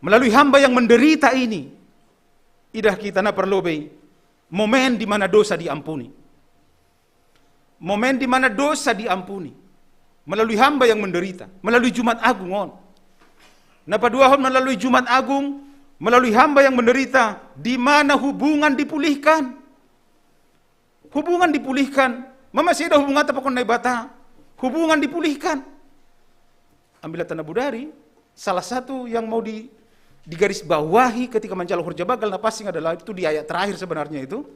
Melalui hamba yang menderita ini, idah hita na parlobei momen di mana dosa diampuni. Momen di mana dosa diampuni melalui hamba yang menderita, melalui Jumat Agung on. Na paduahon melalui Jumat Agung, melalui hamba yang menderita, di mana hubungan dipulihkan. Hubungan dipulihkan. Ma masih ada hubungan apa kon Naibata? Hubungan dipulihkan. Ambil tanda budari, salah satu yang mau di, digarisbawahi ketika manjalo horja bagal na pansing adalah itu di ayat terakhir sebenarnya itu.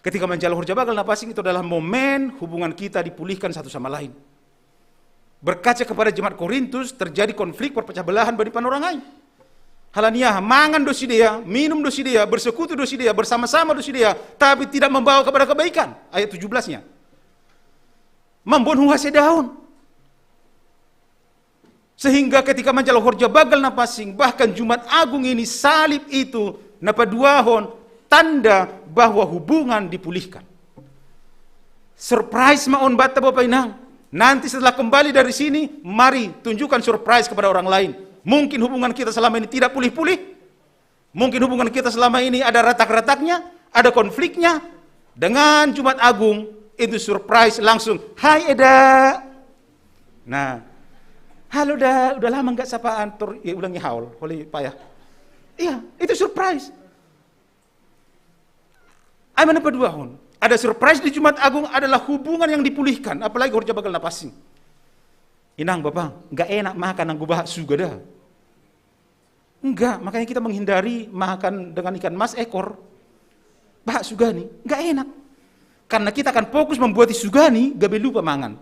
Ketika manjalo horja bagal na pansing itu adalah momen hubungan kita dipulihkan satu sama lain. Berkaca kepada jemaat Korintus, terjadi konflik perpecah belahan bani panorang ai. Halani aha, mangan do sidea, minum do sidea, bersekutu do sidea, bersama-sama do sidea, tapi tidak membawa kepada kebaikan. Ayat tujuh belasnya. Mamboan huhasedaon. Sehingga ketika manjalo horja bagal na pansing, bahkan Jumat Agung ini salib itu na paduahon tanda bahwa hubungan dipulihkan. Surprise ma on banta bapa inang. Nanti setelah kembali dari sini, mari tunjukkan surprise kepada orang lain. Mungkin hubungan kita selama ini tidak pulih-pulih. Mungkin hubungan kita selama ini ada retak-retaknya, ada konfliknya. Dengan Jumat Agung, itu surprise langsung, "Hai Eda." Nah, "Halo Da, udah lama nggak sapaan." Tur, ya ulangi haul, holy payah. Iya, itu surprise. Ai mana paduahon. Ada surprise di Jumat Agung adalah hubungan yang dipulihkan, apalagi horja bagal na pansing. Inang bapa, nggak enak makan anggo bahat suga da. Enggak, makanya kita menghindari makan dengan ikan mas ekor. Bahat suga ni, enggak enak. Karena kita akan fokus membuat sugani, gabe lupa mangan.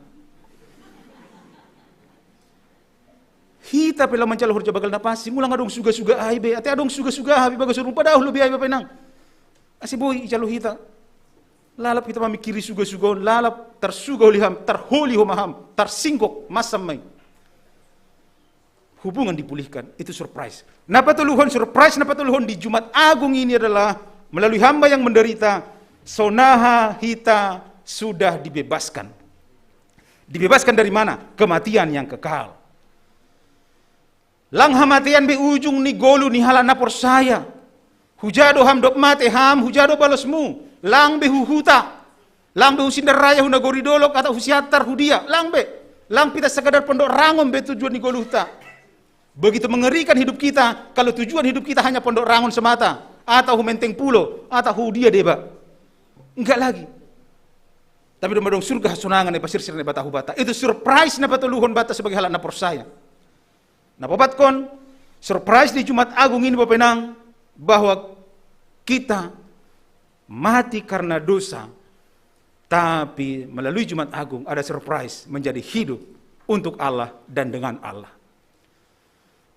Hita pe lau mancalo horja bagal na pasi, ngulang adong suga-suga ai be, ate adong suga-suga ai be bagas rumpa dahulu be ai bapenang. Ase boi icalo hita. Lalap hita mamikiri suga-suga on, lalap tarsuga holi ham, tarholi homa ham, tarsinggok masam mai. Hubungan dipulihkan, itu surprise. Na patoluhon, surprise na patoluhon di Jumat Agung ini adalah melalui hamba yang menderita, sonaha hita sudah dibebaskan. Dibebaskan dari mana? Kematian yang kekal. Lang hamatean be ujung ni golu ni halak na porsaya. Huja do ham dob mate ham, huja do balosmu. Lang be hu huta. Lang be hu Sindar Raya, hu nagori dolok, atau hu Siantar, hu dia. Lang be. Lang pe hita sekadar Pondok Rangon be tujuan ni goluhta. Begitu mengerikan hidup kita kalau tujuan hidup kita hanya Pondok Rangon semata, atau hu Menteng Pulo, atau hu dia deba. Enggak lagi. Tapi domma adong surga hasonangan na ipasirsir Naibata hu banta. Itu surprise na patoluhon banta sebagai halak na porsaya. Na paopatkon, surprise di Jumat Agung ini bapenang, bahwa kita mati karena dosa, tapi melalui Jumat Agung ada surprise menjadi hidup untuk Allah dan dengan Allah.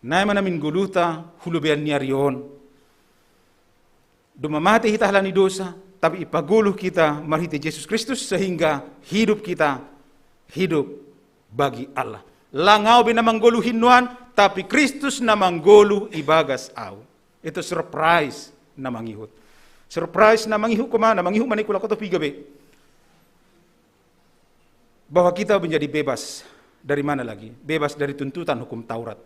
Na ema namin goluhta, hulubean ni ari on. Domma mate hita halani dosa, tapi ipagolu hita marhite Jesus Kristus sehingga hidup kita hidup bagi Allah. Lang au be na manggolu hinnuan, tapi Kristus na manggolu ibagas au. Itu surprise na mangihut. Surprise na mangihut koma, na mangihut manikula koto piga be. Bahwa kita menjadi bebas dari mana lagi? Bebas dari tuntutan hukum Taurat.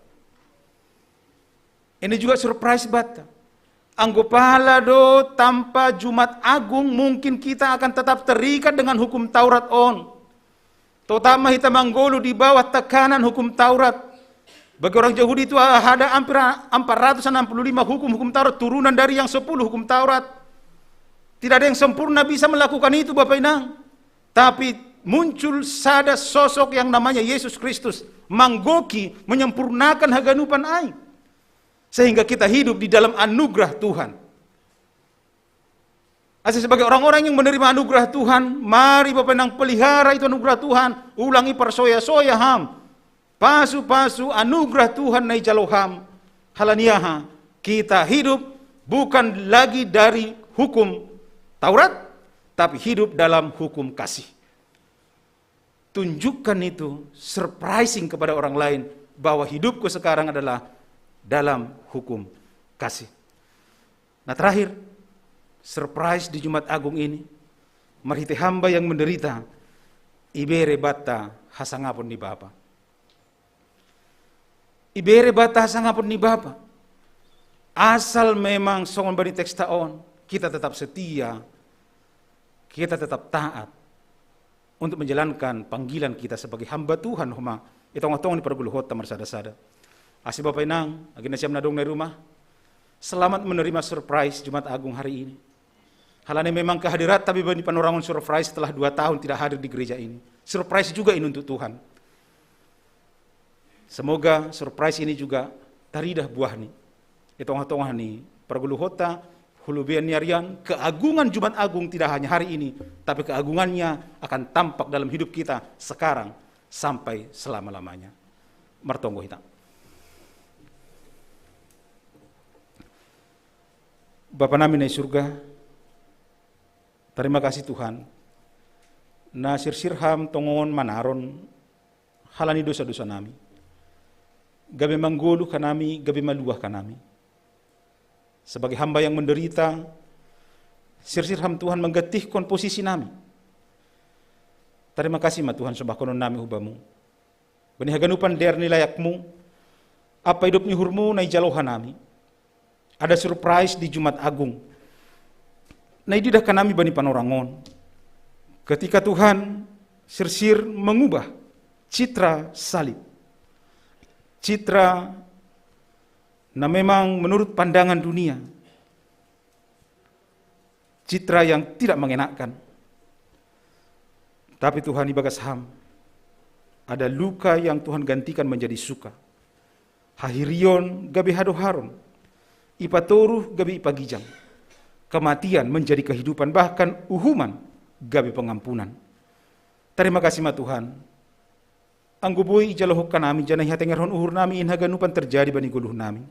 Ini juga surprise banta. Anggo pala do tanpa Jumat Agung, mungkin kita akan tetap terikat dengan hukum Taurat on. Totap ma hita manggolu di bawah tekanan hukum Taurat. Bagi orang Yahudi itu ada hampir empat ratus enam puluh lima hukum-hukum Taurat, turunan dari yang sepuluh hukum Taurat. Tidak ada yang sempurna bisa melakukan itu, Bapak Inang. Tapi muncul sada sosok yang namanya Yesus Kristus, manggohi, menyempurnakan haganupan ai. Sehingga kita hidup di dalam anugerah Tuhan. Ase sebagai orang-orang yang menerima anugerah Tuhan, mari Bapak Inang pelihara itu anugerah Tuhan, ulang iparsoya-soya ham. Pasu-pasu anugerah Tuhan na ijalo ham. Halani aha? Kita hidup bukan lagi dari hukum Taurat, tapi hidup dalam hukum kasih. Tunjukkan itu surprising kepada orang lain bahwa hidupku sekarang adalah dalam hukum kasih. Nah, terakhir, surprise di Jumat Agung ini, marhite hamba yang menderita, ibere banta hasangapon ni Bapa. Ibere banta hasangapon ni Bapa. Asal memang songon bani teksta on, kita tetap setia, kita tetap taat untuk menjalankan panggilan kita sebagai hamba Tuhan, homa, i tongah-tongah ni pargoluhonta marsada-sada. Ase Bapak Inang, age nasiam na adong na i rumah, selamat menerima surprise Jumat Agung hari ini. Halani memang kehadirat tapi bani panorangon surprise setelah dua tahun tidak hadir di gereja ini. Surprise juga ini untuk Tuhan. Semoga surprise ini juga taridah buahni. I tongah-tongah ni pargoluhonta, hulubean ni ari on, keagungan Jumat Agung tidak hanya hari ini, tapi keagungannya akan tampak dalam hidup kita sekarang sampai selama-lamanya. Martonggo hita. Bapa nami na i surga, terima kasih Tuhan, na sirsir Ham tongon manaron halani dosa-dosa nami. Gabe manggoluh hanami, gabe maluah hanami. Sebagai hamba yang menderita, sirsir Ham Tuhan manggantikkon posisi nami. Terima kasih ma Tuhan, sombahkonon nami hu Bamu. Bani haganupan dear ni layakMu, ampa idop ni uhurMu na ijalo hanami. Ada surprise di Jumat Agung na ididah hanami bani panorang on. Ketika Tuhan sirsir mengubah citra salib. Citra na memang menurut pandangan dunia, citra yang tidak mengenakkan. Tapi Tuhan, ibagas Ham, ada luka yang Tuhan gantikan menjadi suka. Hahirion gabe hadoharon, ipatoruh gabe ipagijang. Kematian menjadi kehidupan, bahkan uhuman gabe pangampunan. Tarima kasi ma Tuhan. Anggo boi ijalo Ho hanami, janah ihatengerhon uhur nami in haganupan tarjadi bani goluh nami.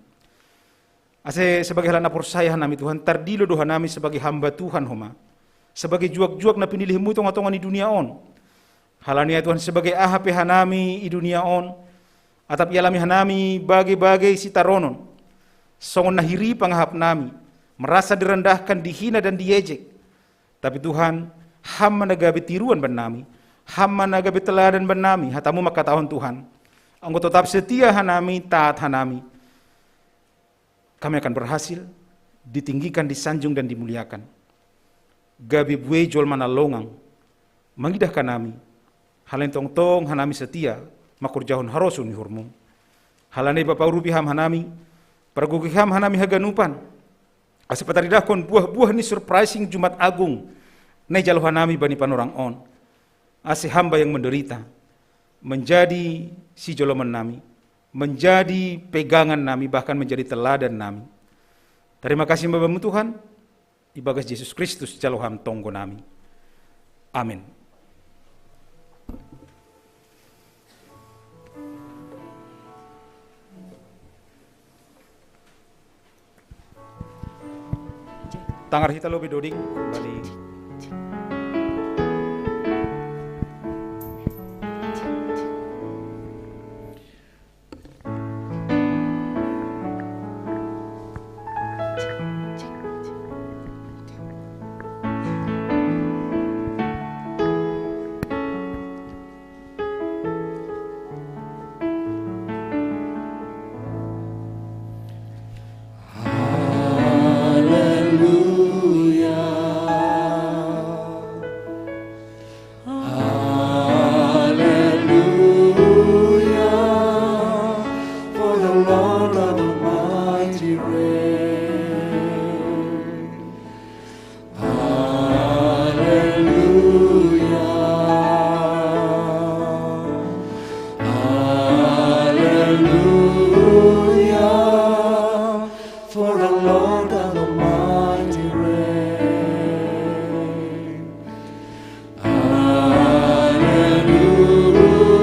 Ase sebagai halak na porsaya hanami Tuhan, tardilo do hanami sebagai hamba Tuhan homa, sebagai juak-juak na pinilihMu i tonga-tonga ni dunia on. Halani ai Tuhan, sebagai aha pe hanami i dunia on, atap ialami hanami bage-bage sitaronon, songon na hiri pangahap nami, merasa direndahkan, dihina dan diejek. Tapi Tuhan, Ham ma na gabe tiruan bannami, Ham ma na gabe teladan bannami, hataMu mangkatahon Tuhan. Anggo totap setia hanami, taat hanami, kami akan berhasil, ditinggikan, disanjung dan dimuliakan. Gabe buei jolma na longang, mangidah hanami, halani tongtong hanami setia, mangkorjahon harosuh ni uhurMu. Halani ai Bapa, urupi Ham hanami, pargogohi Ham hanami haganupan, ase pataridahkon buah-buah ni surprising Jumat Agung, na ijalo hanami bani panorang on. Ase hamba yang menderita, menjadi sijoloman nami, menjadi pegangan nami, bahkan menjadi teladan nami. Tarima kasi ma Bamu Tuhan, ibagas Jesus Kristus jalo Ham tonggo nami. Amin. Tangar hita lobei doding, bali. Hallelujah, for the Lord God Almighty reigns. Hallelujah, hallelujah, for the Lord God Almighty reigns. Hallelujah.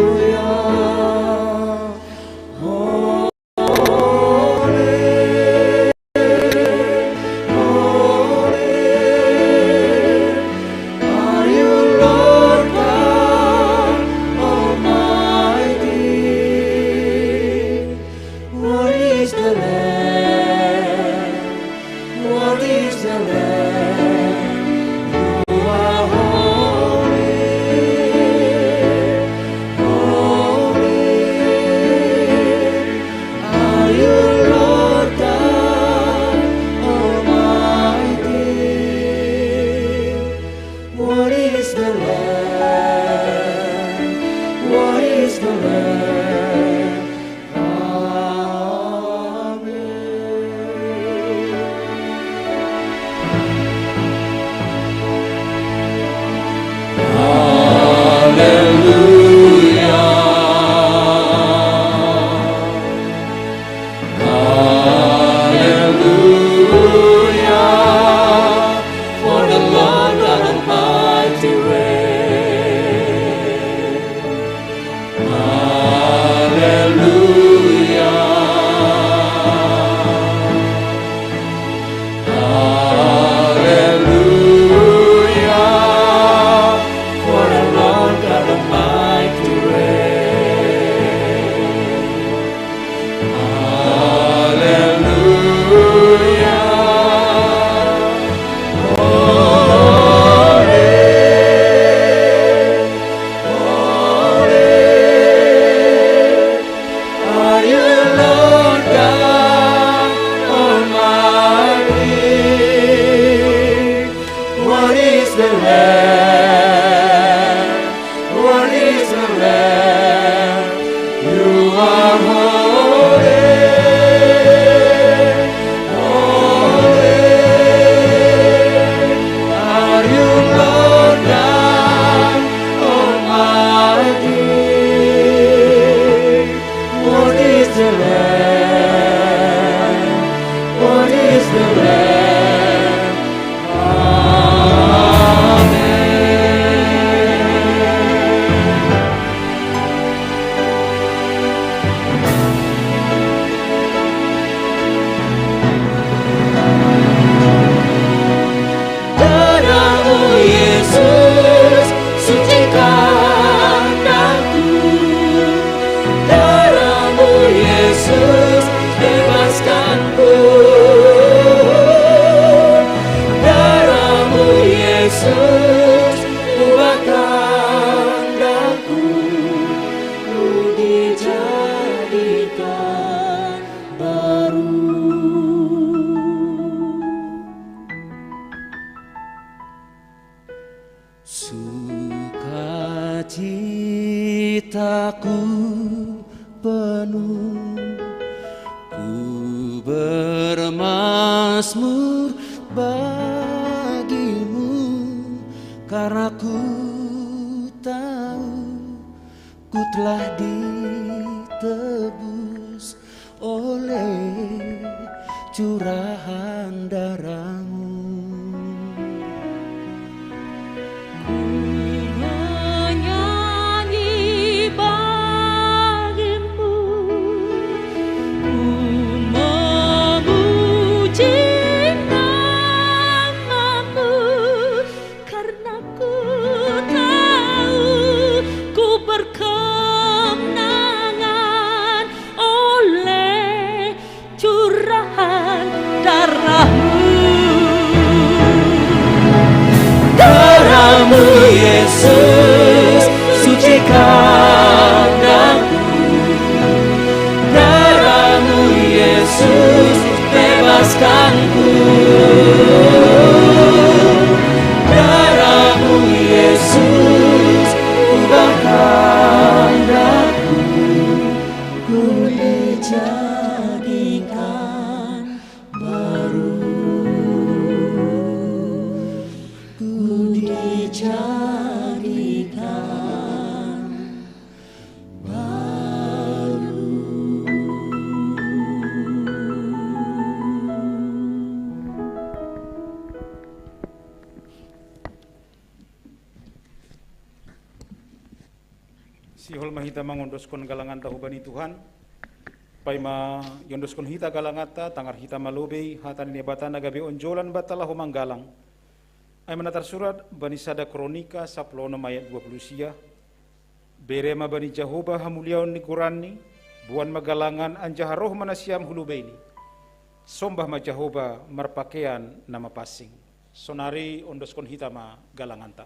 Holy, holy are you, Lord God Almighty. Worthy is the Lamb. Worthy is the Lamb. You are holy. Holy are you, Lord God Almighty. Worthy is the Lamb. Worthy is the Lamb. Amen. Hallelujah. Hallelujah. For the Lord God Almighty reigns. Hallelujah. Hallelujah. For the Lord God Almighty reigns. Hallelujah. Holy, holy are you, Lord God Almighty. Worthy is the Lamb. Worthy is the Lamb. You are holy. Holy are you, Lord God Almighty. Worthy is the Lamb. Worthy is the Lamb. Amen. Yesus, bebaskanku. Darahmu, Yesus, ubahkan daku, ku dijadikan baru. Sukacitaku penuh, ku bermazmur bagimu, karena ku tahu ku telah ditebus oleh curahan darahmu. Ku menyanyi bagimu, ku memuji namamu, karena ku tahu ku berkemenangan oleh curahan darahmu. Darahmu, Yesus, sucikan aku. Darahmu, Yesus, bebaskanku. Darahmu, Yesus, ubahkan aku, ku dijadikan baru, ku dijadikan baru. Sihol ma hita mangondoskon galanganta hubani Tuhan. Paima iondoskon hita galanganta, tangar hita ma lobei hata ni Naibata na gabe onjolan banta laho manggalang. Ai ma na tarsurat bani sada Kronika sapuluh onom ayat dua puluh sia: Bere ma bani Jahowa hamuliaon ni goranni, boan ma galangan anjaha roh ma nasiam hu lobeini. Sombah ma Jahowa marpakean na mapansing. Sonari ondoskon hita ma galanganta.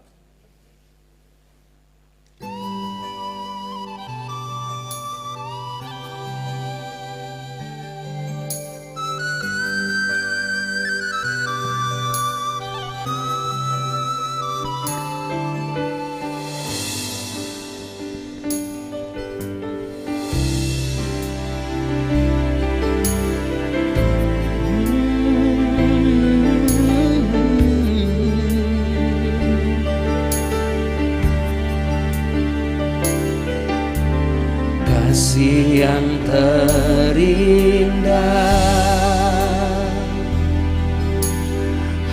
Kasih yang terindah,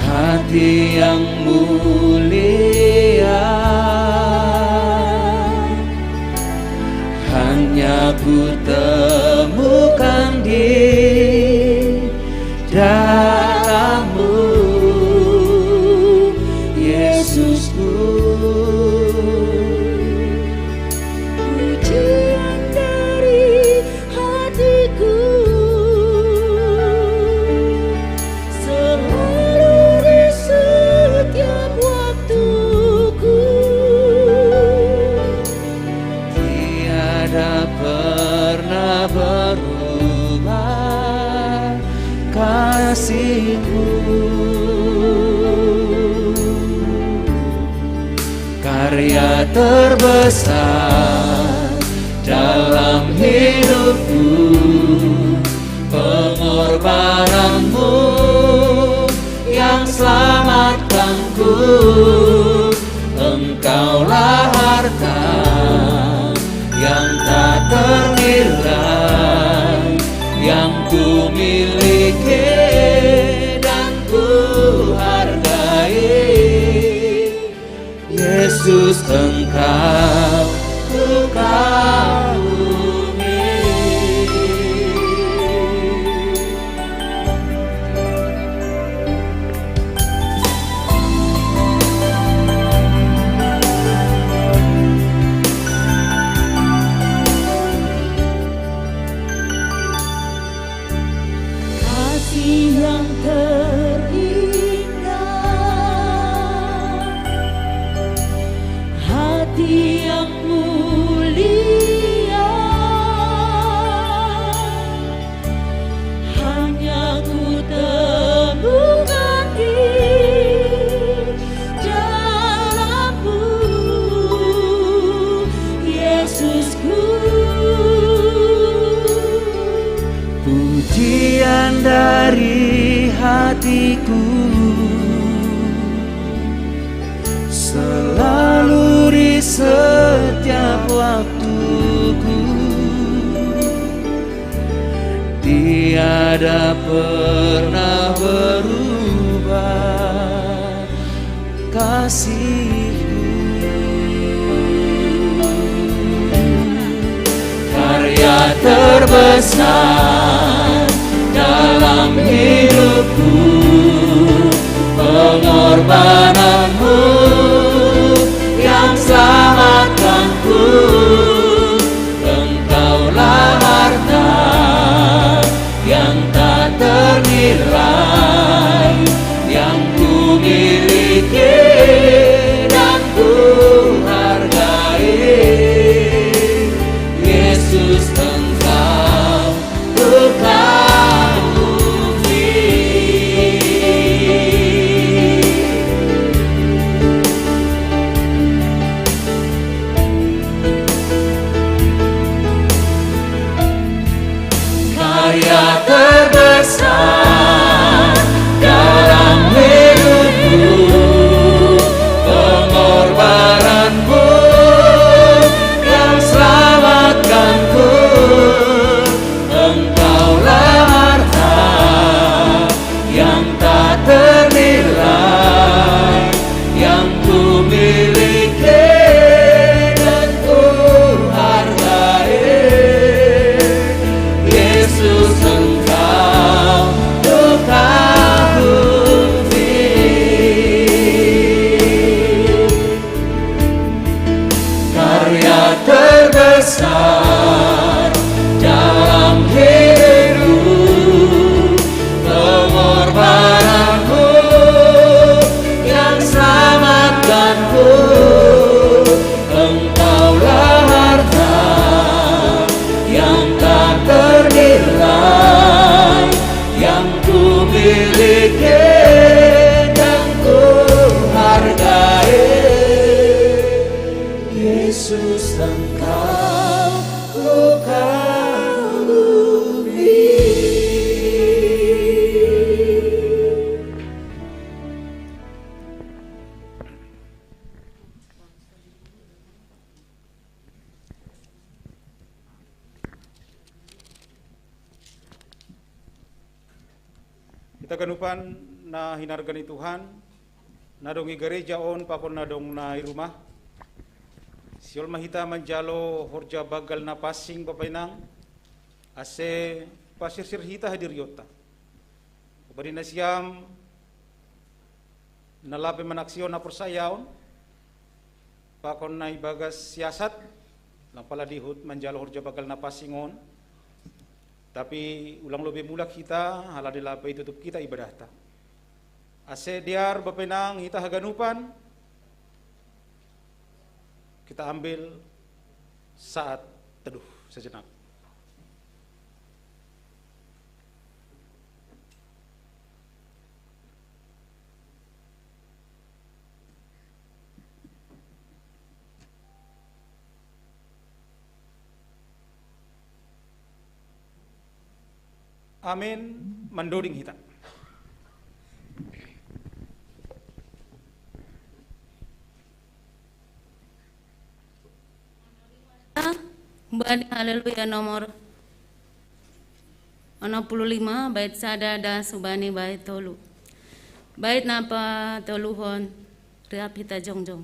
hati yang mulia, hanya ku temukan di dalammu, Yesusku. Pujian dari hatiku selalu di setiap waktuku. Tiada pernah berubah kasihmu. Karya terbesar dalam hidupku, pengorbananmu yang selamatkanku. Engkaulah harta yang tak ternilai, yang ku miliki dan ku hargai. Yesus, Engkau ku kagumi. Terindah hati yang mulia, hanya ku temukan di dalammu, Yesusku. Pujian dari hatiku selalu di setiap waktuku. Tiada pernah berubah kasihku. Karya terbesar dalam hidupku, pengorbananmu yang selamatkanku. Engkaulah harta yang tak ternilai, yang ku miliki dan ku hargai. Yesus, Engkau ku kagumi. Karya terbesar dalam hidupku, pengorbananmu yang selamatkanku. Engkaulah harta yang tak ternilai, yang ku miliki dan ku hargai. Yesus, Engkau ku kagumi. Karya terbesar dalam hidupku, pengorbananmu yang selamatkanku. Engkaulah harta yang tak ternilai, yang ku miliki dan ku hargai. Yesus, Engkau ku kagumi. Hita ganupan na hinarga ni Tuhan, na dong i gareja on pakon na dong na i rumah. Sihol ma hita manjalo horja banggal na pansing, Bapa Inang, ase pasirsir hita hadirionta. Hubani nasiam na lape manaksihon haporsayaon pakon na ibagas siasat, lang pala dihut manjalo horja banggal na pansing on, tapi ulang lobei mulak hita, halani lape itutup hita ibadahta. Ase dear, Bapa Inang, hita haganupan, kita ambil saat teduh sejenak. Amin. Mandoding hita. Humbani Haleluya nomor onom puluh lima, bait sada das humbani bait tolu. Bait na patoluhon, rap hita jongjong.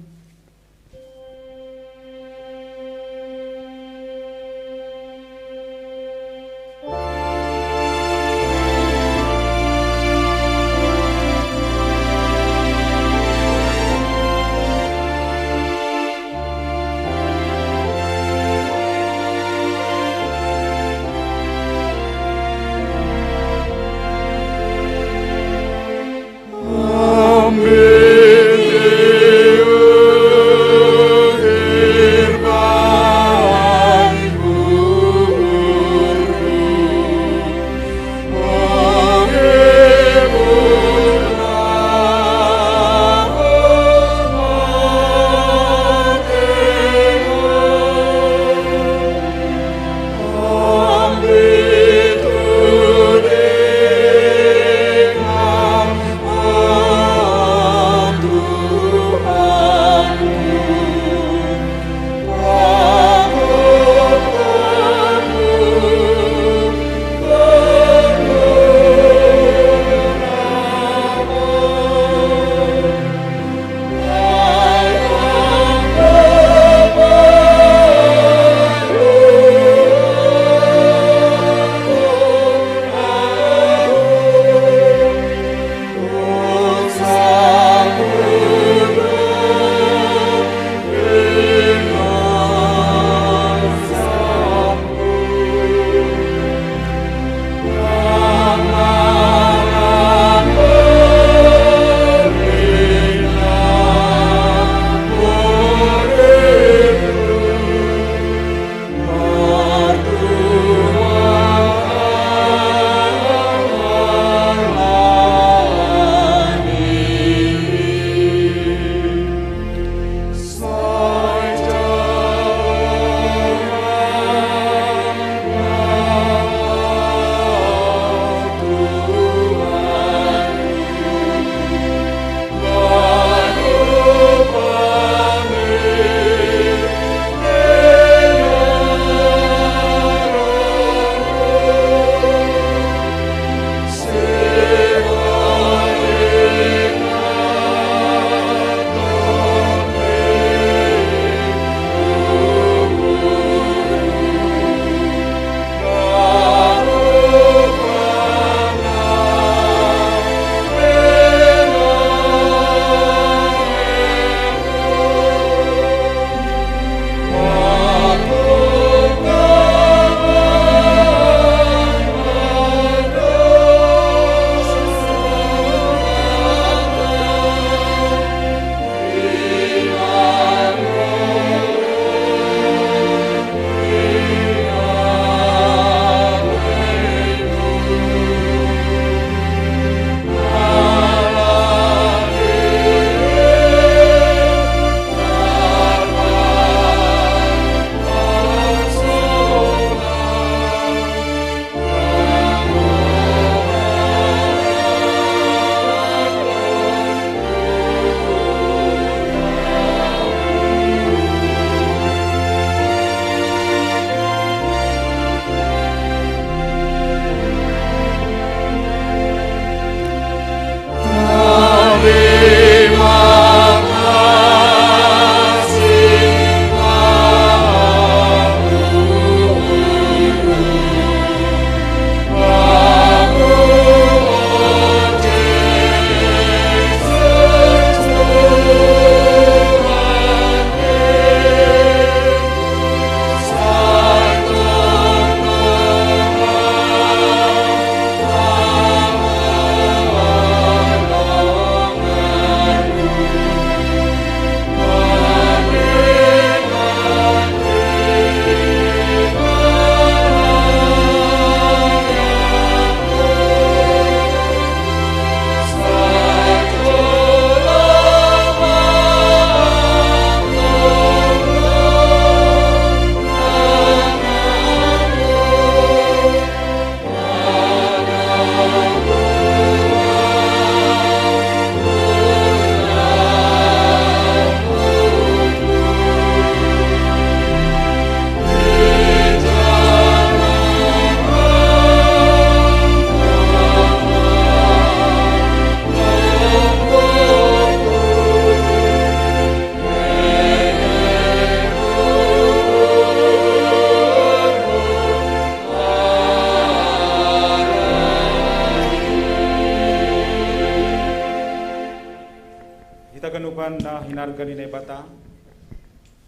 Na hinarga ni Naibata,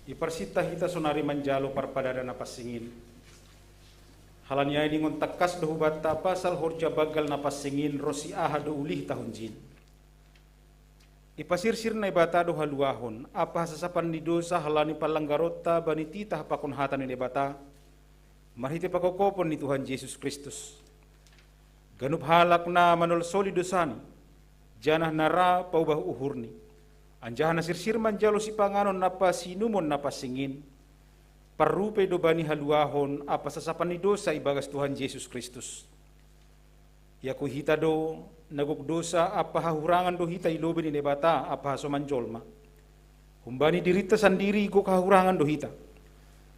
iparsinta hita sonari manjalo parpadanan na pansing in. Halani ai ningon tangkas do hubanta pasal horja banggal na pansing in ronsi aha do ulihta hunjin. Ipasirsir Naibata do haluahon ampa hasasapan ni dousa halani panlanggaronta bani titah pakon hata ni Naibata, marhite pakokopon ni Tuhan Jesus Kristus. Ganup halak na manolsoli dousani, janah na ra paubah uhurni. Anjaha na sirsir manjalo sipanganon ampa siinumon na pansing in, parrupei do bani haluahon ampa hasasapan ni dousa ibagas Tuhan Jesus Kristus. Iakui hita do, na gok dousa ampa hahurangan do hita i lobei ni Naibata ampa hasoman jolma. Humbani dirinta sandiri gok hahurangan do hita.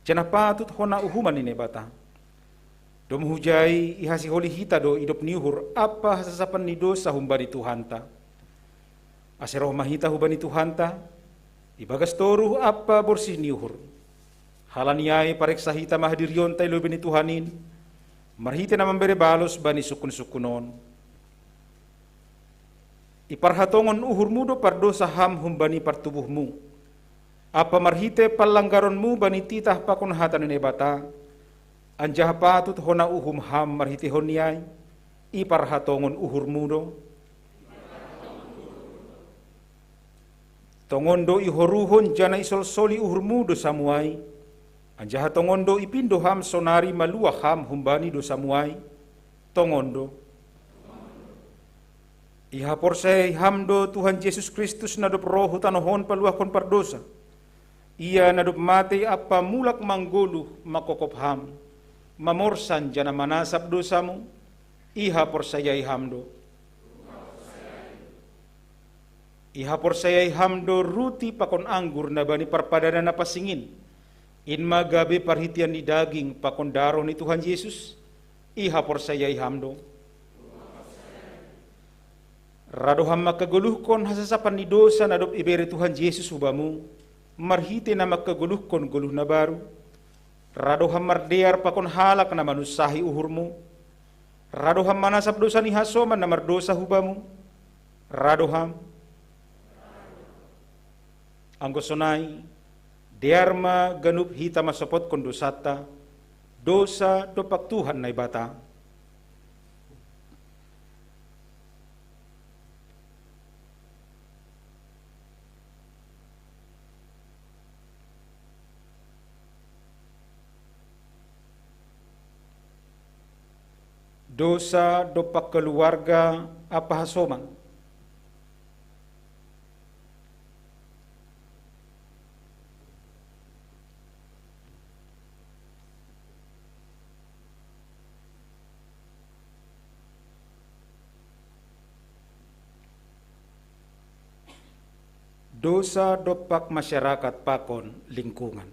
Janah patut hona uhuman ni Naibata. Domu hujai ihasiholi hita do idop ni uhur ampa hasasapan ni dousa humbani Tuhanta. Ase roh ma hita hubani Tuhanta, ibagas toruh ampa borsih ni uhur. Halani ai pareksa hita ma hadirionta i lobei ni Tuhan in, marhite na mambere balos bani sungkunsungkun on. Iparhatongon uhurmu do pardousa ham humbani partubuhmu, ampa marhite panlanggaronmu bani titah pakon hata ni Naibata, anjaha patut hona uhum ham marhitehon ni ai, iparhatongon uhurmu do. Tongon do ihoruhon janah isolsoli uhurmu dousamu ai, anjaha tongon do ipindo ham sonari maluah ham humbani dousamu ai, tongon do. Ihaporsayai ham do Tuhan Jesus Kristus na dob roh hu tanoh on paluahkon pardousa. Ia na dob matei ampa mulak manggoluh mangkopkop ham, mamorsan janah manasap dousamu, ihaporsayai ham do. Ihaporsayai ham do ruti pakon anggur na bani parpadanan na pansing in. In ma gabe parhitean ni daging pakon daroh ni Tuhan Jesus, ihaporsayai ham do. Ra do ham mangkagoluhkon hasasapan ni dousa na dob ibere Tuhan Jesus hubamu, marhite na mangkagoluhkon goluh na baru. Ra do ham mardear pakon halak na manunsahi uhurmu. Ra do ham manasap dousa ni hasoman na mardousa hubamu. Ra do ham. Anggo sonai, dear ma ganup hita mansopotkon dousanta, dousa dompak Tuhan Naibata. Dousa dompak keluarga ampa hasoman. Dousa dompak masyarakat pakon lingkungan.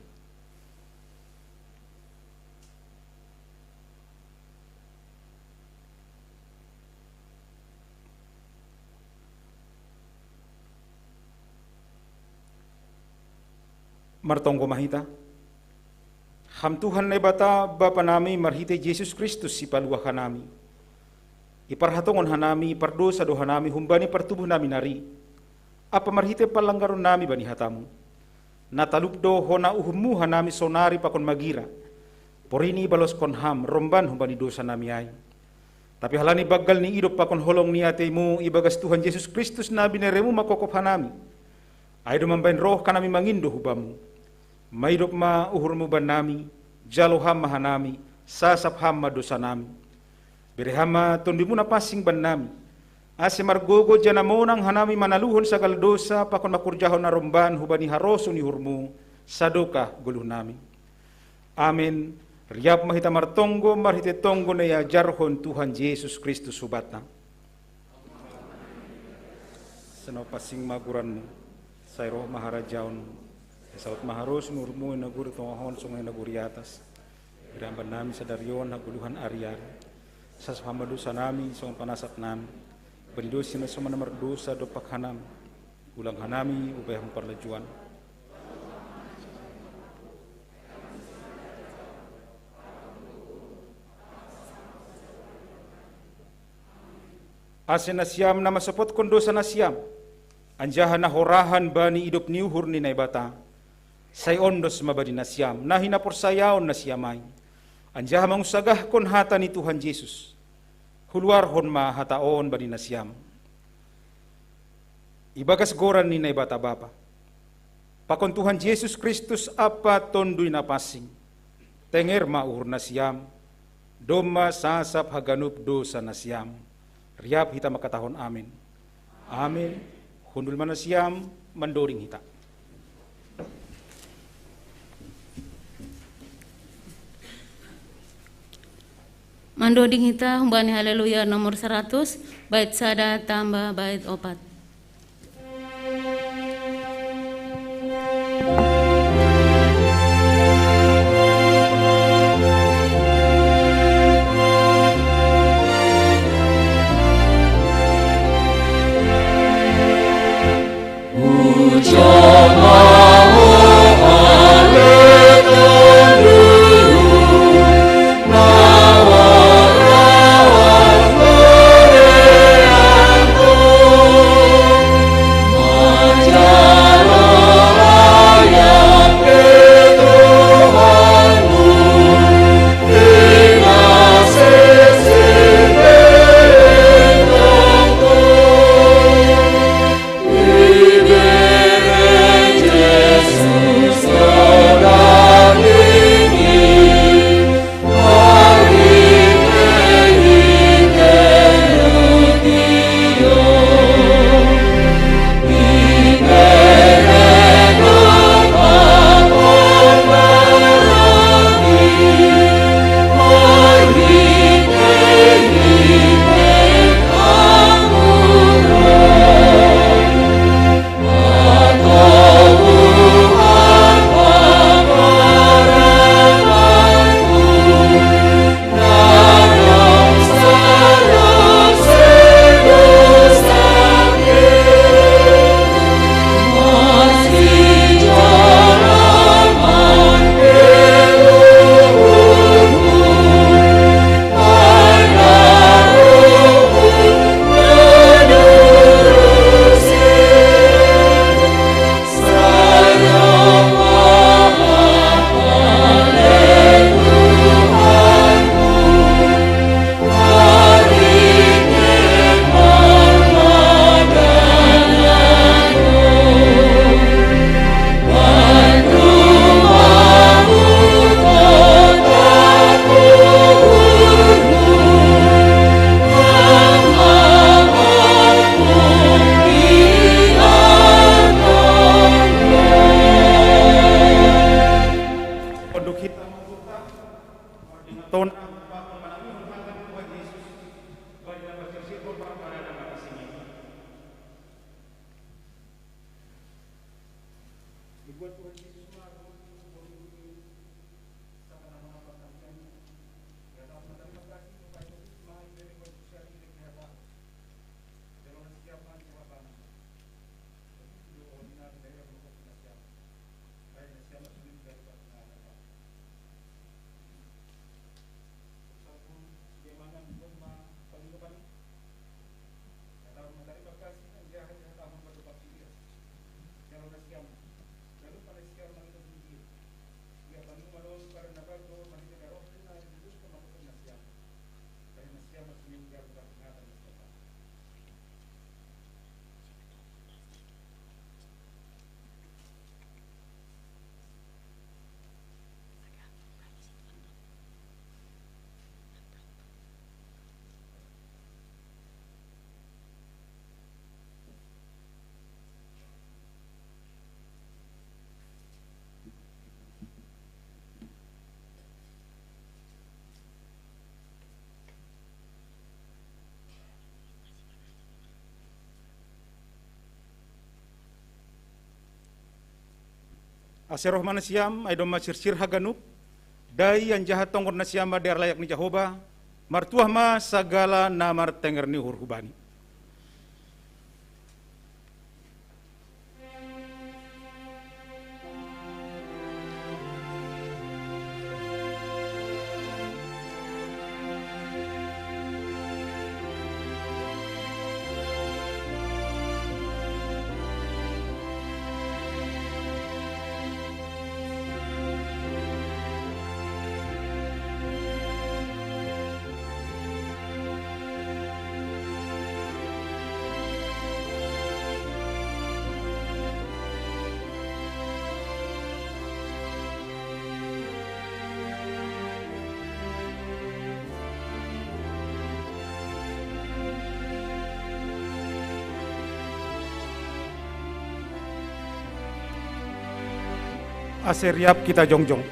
Martonggo ma hita. Ham Tuhan Naibata, Bapa nami, marhite Jesus Kristus Sipaluah hanami. Iparhatongon hanami, pardousa do hanami humbani partubuh nami nari, ampa marhite panlanggaron nami bani hatamu. Na talup do hona uhummu hanami sonari pakon magira. Porini ibaloskon ham romban humbani dousa nami ai. Tapi halani banggal ni idop pakon holong ni ateimu ibagas Tuhan Jesus Kristus na bineremu mangkopkop hanami, ai do mambahen roh hanami mangindo hubamu. Maidop ma uhurmu bannami, jalo ham ma hanami, sasap ham ma dousanami. Bere ham ma tondimu na pansing bannami, ase margogo janah monang hanami manaluhon sagala dousa pakon mangkorjahon na romban hubani harosuh ni uhurmu, sadokah goluhnami. Amen. Riap ma hita martonggo marhite tonggo na iajarhon Tuhan Jesus Kristus hubanta. Sai na pansing ma goranmu, sai roh ma harajaonmu, sai saut ma harosuh ni uhurmu i nagori tongah on songon i nagori atas. Bere ham bannami sadari on hagoluhan ari-ari. Sasap ham ma dousanami songon panasapnami bani dousa ni na soman na mardousa dompak hanami. Unang hanami ubahen parlajuan. Ase nasiam na mansopotkon dousa nasiam, Anjaha na horahan bani idop ni uhur ni Naibata, sai ondos ma bani nasiam, na hinaporsayaon nasiam ai. Anjaha mangusagahkon hata ni Tuhan Jesus, huluarhon ma hata on bani nasiam. Ibagas goran ni Naibata Bapa, pakon Tuhan Jesus Kristus ampa Tonduy Napansing, tenger ma uhur nasiam, domma sasap haganup dosa nasiam. Riap hita mangkatahon amin. Amin. Hundul ma nasiam, mandoding hita. Mandoding hita humbani Haleluya nomor saratus, bait sada tamba bait opat. Untuk hita, tona, dibuat Tuhan Yesus mati, sama-sama pertanian, ya, sama-sama kasih, Tuhan Yesus, mari dari manusia ini, ya, Pak. Dalam setiap hari, ya, Pak. Jadi, itu ordinari dari yang berkota siapa? Baik, siapa sendiri dari Pak, Pak. Sampun dia mangan buat ma paling depan. Kata orang tadi berkasih kan dia hanya tahu pada pasti dia. Kalau nasiam, lalu pada siam lagi ke dia. Dia paling malu pada nabar tu mari kita roh tu na duduk ke mata pun nasiam. Dari nasiam masih meninggal bukan ingatan nasiam. Ase roh ma nasiam, ai domma sirsir haganup, dai anjaha tonggot nasiam ma dear layak ni Jahowa, martuah ma sagala na martenger ni uhur hubani. Ase riap kita jongjong.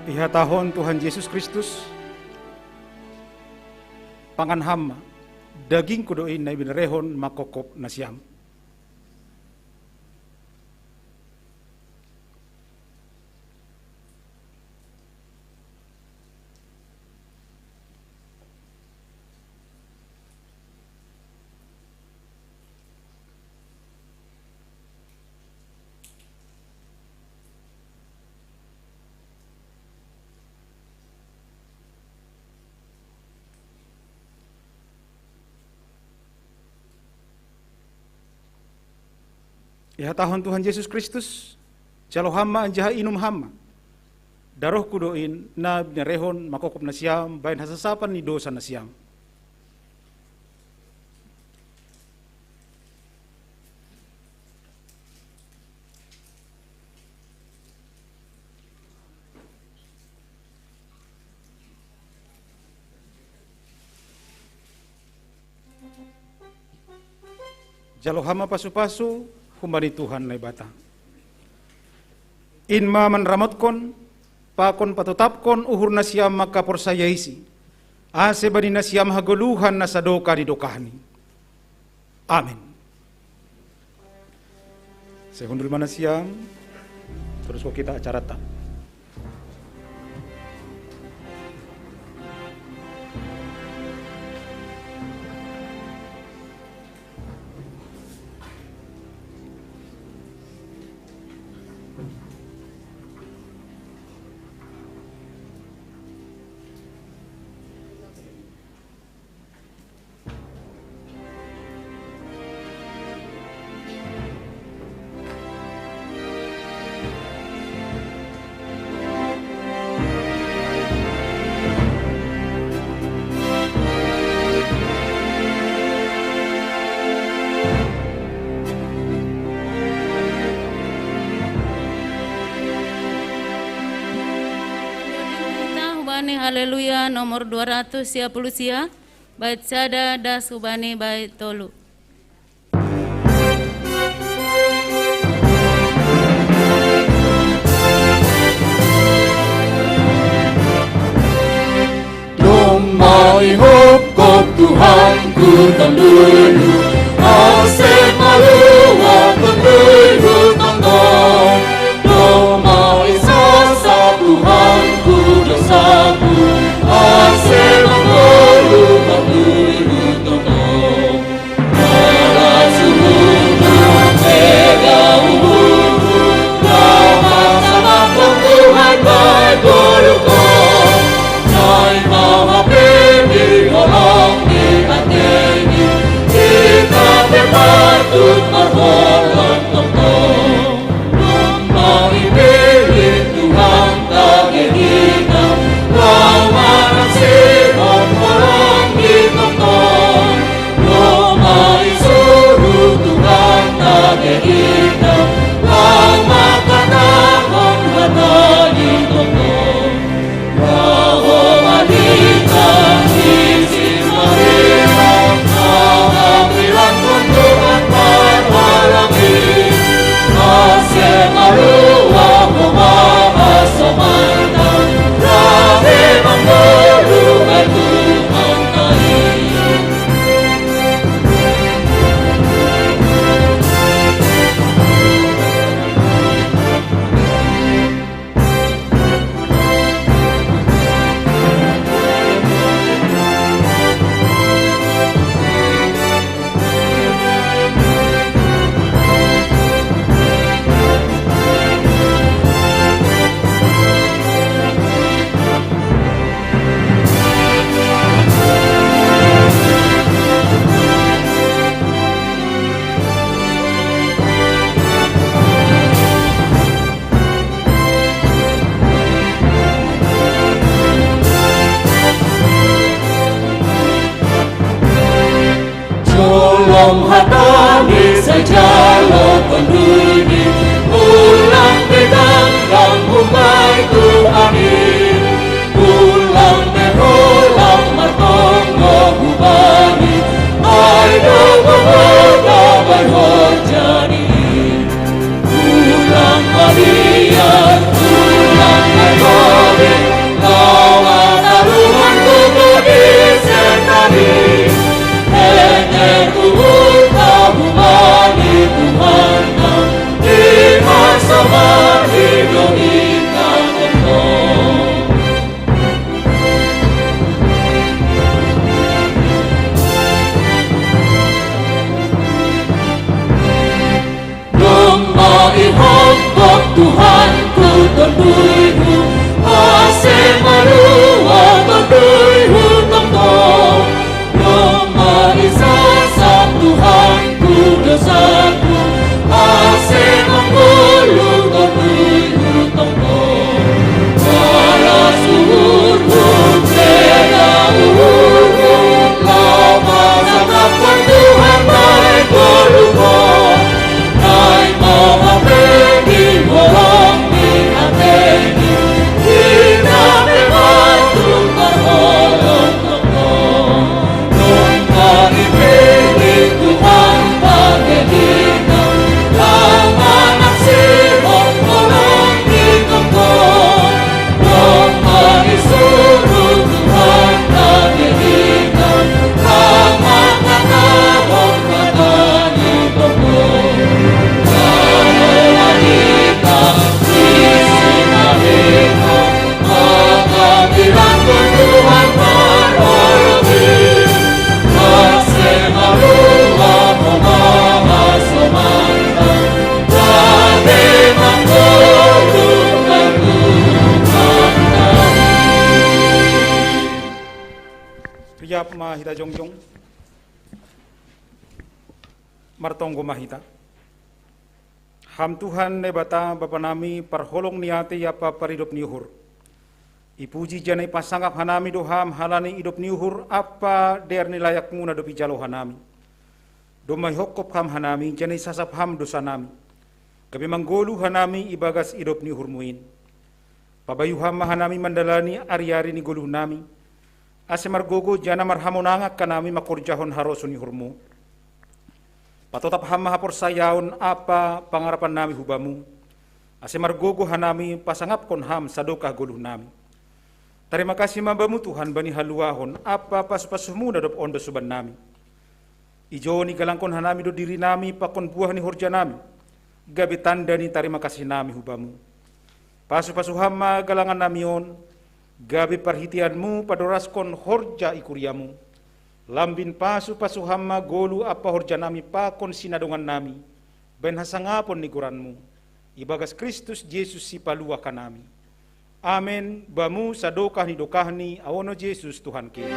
Ihatahon Tuhan Jesus Kristus, pangan ham ma, dagingku do in na binarehon mangkopkop nasiam. Ihatahon Tuhan Jesus Kristus, jalo ham ma anjaha inum ham ma. Darohku do in na binarehon mangkopkop nasiam bahen hasasapan ni dosa nasiam. Jalo ham ma pasupasu humbani Tuhan Naibata. In ma manramotkon Pakon patotapkon uhur nasiam mangkaporsayai si, ase bani nasiam hagoluhan na sadokah ni dokahni. Amin. Sai hundul ma nasiam, terus ko kita acarata. Haleluya nomor dua ratus sia puluh sia, bait sada das hubani bait tolu. Domma ihopkop Tuhanku tonduyhu, ase maluah tonduyhu tongtong. Domma isasap Tuhanku dosaku, ase mangolu tonduyhu tongtong. Jolom hatami sai jalo tonduyni, ulang pe dangdang humbai Tuhan i. Ulang pe holam martonggo hubani, ai do gogoda bai horjani. Ulang ma liat, ulang ma gori, laho ma taruhon tu gori setari. Hene tu huta hubani Tuhanta, di masa mani do hita tongtong. Domma ihopkop Tuhanku tonduyhu, ase maluah tonduyhu tongtong. Domma isasap Tuhanku dosaku, ase mangolu tonduyhu tongtong. Hita jongjong. Martonggo ma hita. Ham Tuhan Naibata, Bapa nami, parholong ni atei ampa paridop ni uhur. Ipuji janah ipasangap hanami do Ham halani idop ni uhur ampa dear ni layakMu na dob ijalo hanami. Domma ihophop Ham hanami, janah isasap Ham dosanami, gabe manggoluh hanami ibagas idop ni uhurMu in. Pabayu Ham ma hanami mandalani ari-ari ni goluhnami, ase margogoh janah marhamonangan hanami mangkorjahon harosuh ni uhurMu. Patotap Ham ma haporsayaon ampa pangarapannami hu Bamu, ase margogoh hanami pasangapkon Ham sadokah goluhnami. Tarima kasih ma Bamu, Tuhan, bani haluahon ampa pasu-pasuMu na dob ondos hubannami. Ijon igalangkon hanami do dirinami pakon buah ni horjanami, gabe tanda ni tarima kasihnami hu Bamu. Pasu-pasu Ham ma galangannami on, gabe parhiteianMu padorashon horja i kuriaMu. Lambin pasu-pasu Ham ma goluh ampa horjanami pakon sinadongannami, bahen hasangapon ni goranMu, ibagas Kristus Jesus Sipaluah hanami. Amen. Bamu sadokah ni dokahni, aono Jesus Tuhan kami.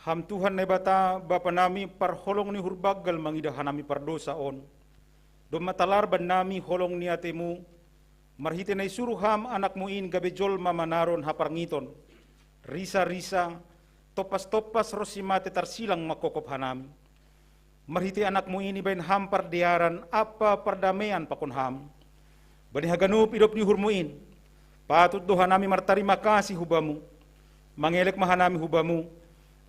Ham Tuhan Naibata, Bapa nami, parholong ni uhur banggal mangidah hanami pardousa on, domma talar bannami holong ni ateiMu, marhitei na isuruh Ham AnakMu in gabe jolma manaron haparngiton, risa-risa, tompas-tompas ronsi matei tarsilang manghophop hanami. Marhitei AnakMu in ibahen Ham pardearan ampa pardameian pakon Ham. Bani haganup idop ni uhurMu in, patut do hanami martarima kasih hu Bamu. Mangelek ma hanami hu Bamu,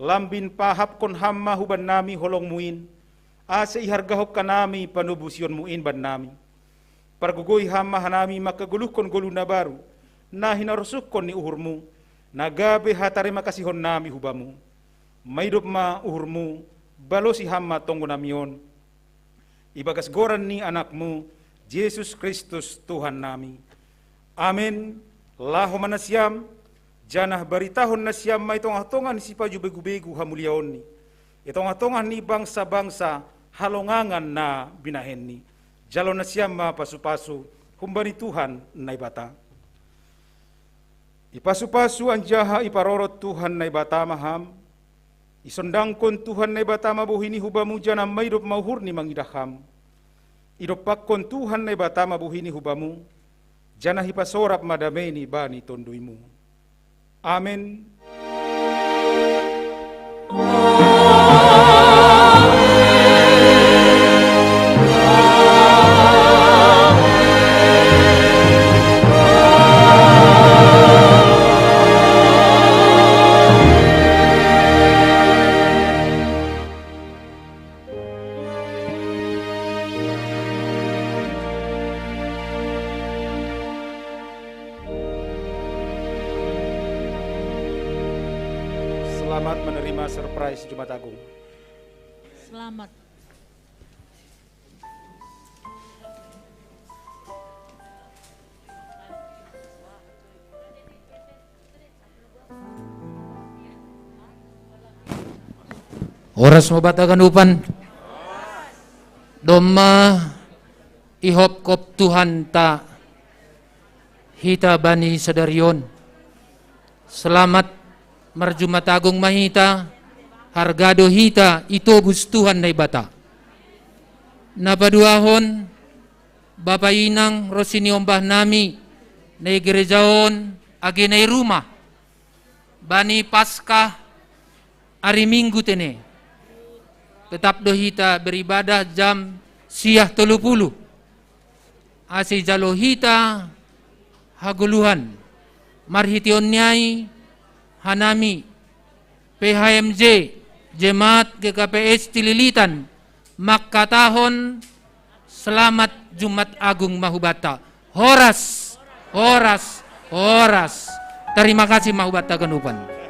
lambin pahapkon Ham ma hubannami holongMu in, ase ihargahon hanami panobusionMu in bannami. Pargogoi Ham ma hanami mangkagoluhkon goluh na baru, na hinarosuhkon ni uhurMu, na gabe hatarima kasihonnami hu Bamu. Maidop ma uhurMu, balosi Ham ma tonggonami on. Ibagas goran ni AnakMu, Jesus Kristus Tuhannami. Amen. Laho ma nasiam, janah baritahon nasiam ma i tongah-tongah ni sipajuh begu-begu hamuliaonNi, i tongah-tongah ni bangsa-bangsa halongangan na binahenNi. Jalo nasiam ma pasu-pasu humbani Tuhan Naibata. Ipasu-pasu anjaha iparorot Tuhan Naibata ma ham. Isondangkon Tuhan Naibata ma bohiNi hu bamu janah maidop ma uhurNi mangidah ham. Idompakkon Tuhan Naibata ma bohiNi hu bamu, janah ipasorap ma dameiNi bani tonduimu. Amen. Selamat menerima surprise Jumat Agung. Selamat. Horas ma banta haganupan. Domma ihopkop Tuhanta hita bani sadari on. Selamat marjumat agung ma hita, harga do hita itobus Tuhan Naibata. Na paduahon, bapa inang ro siniombah nami, na i gereja on, age na i rumah, bani Paskah ari Minggu tene. Tetap do hita beribadah jam siah tolu pulu. Ase jalo hita hagoluhan. Marhiteon ni ai hanami P H M J, Jemaat G K P S Cililitan, mangkatahon selamat Jumat Agung ma hubanta. Horas, horas, horas. Terima kasih ma hubanta ganupan.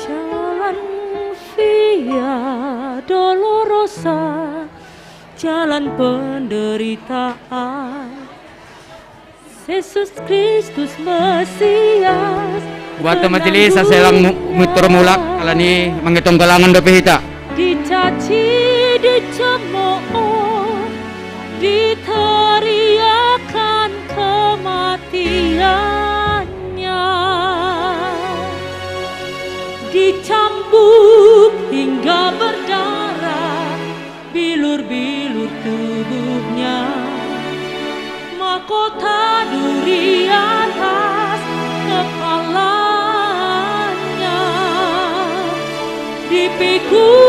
Jalan Via Dolorosa, jalan penderitaan. Yesus Kristus Mesias. Buat majelis, asa lang mu- mutur mulak, alani mangitong galangan dope hita. Dicaci, dicemooh, diteriakan kematiannya. Dicambuk hingga berdarah bilur-bilur tubuhnya. Mahkota duri atas kepalanya. Dipikul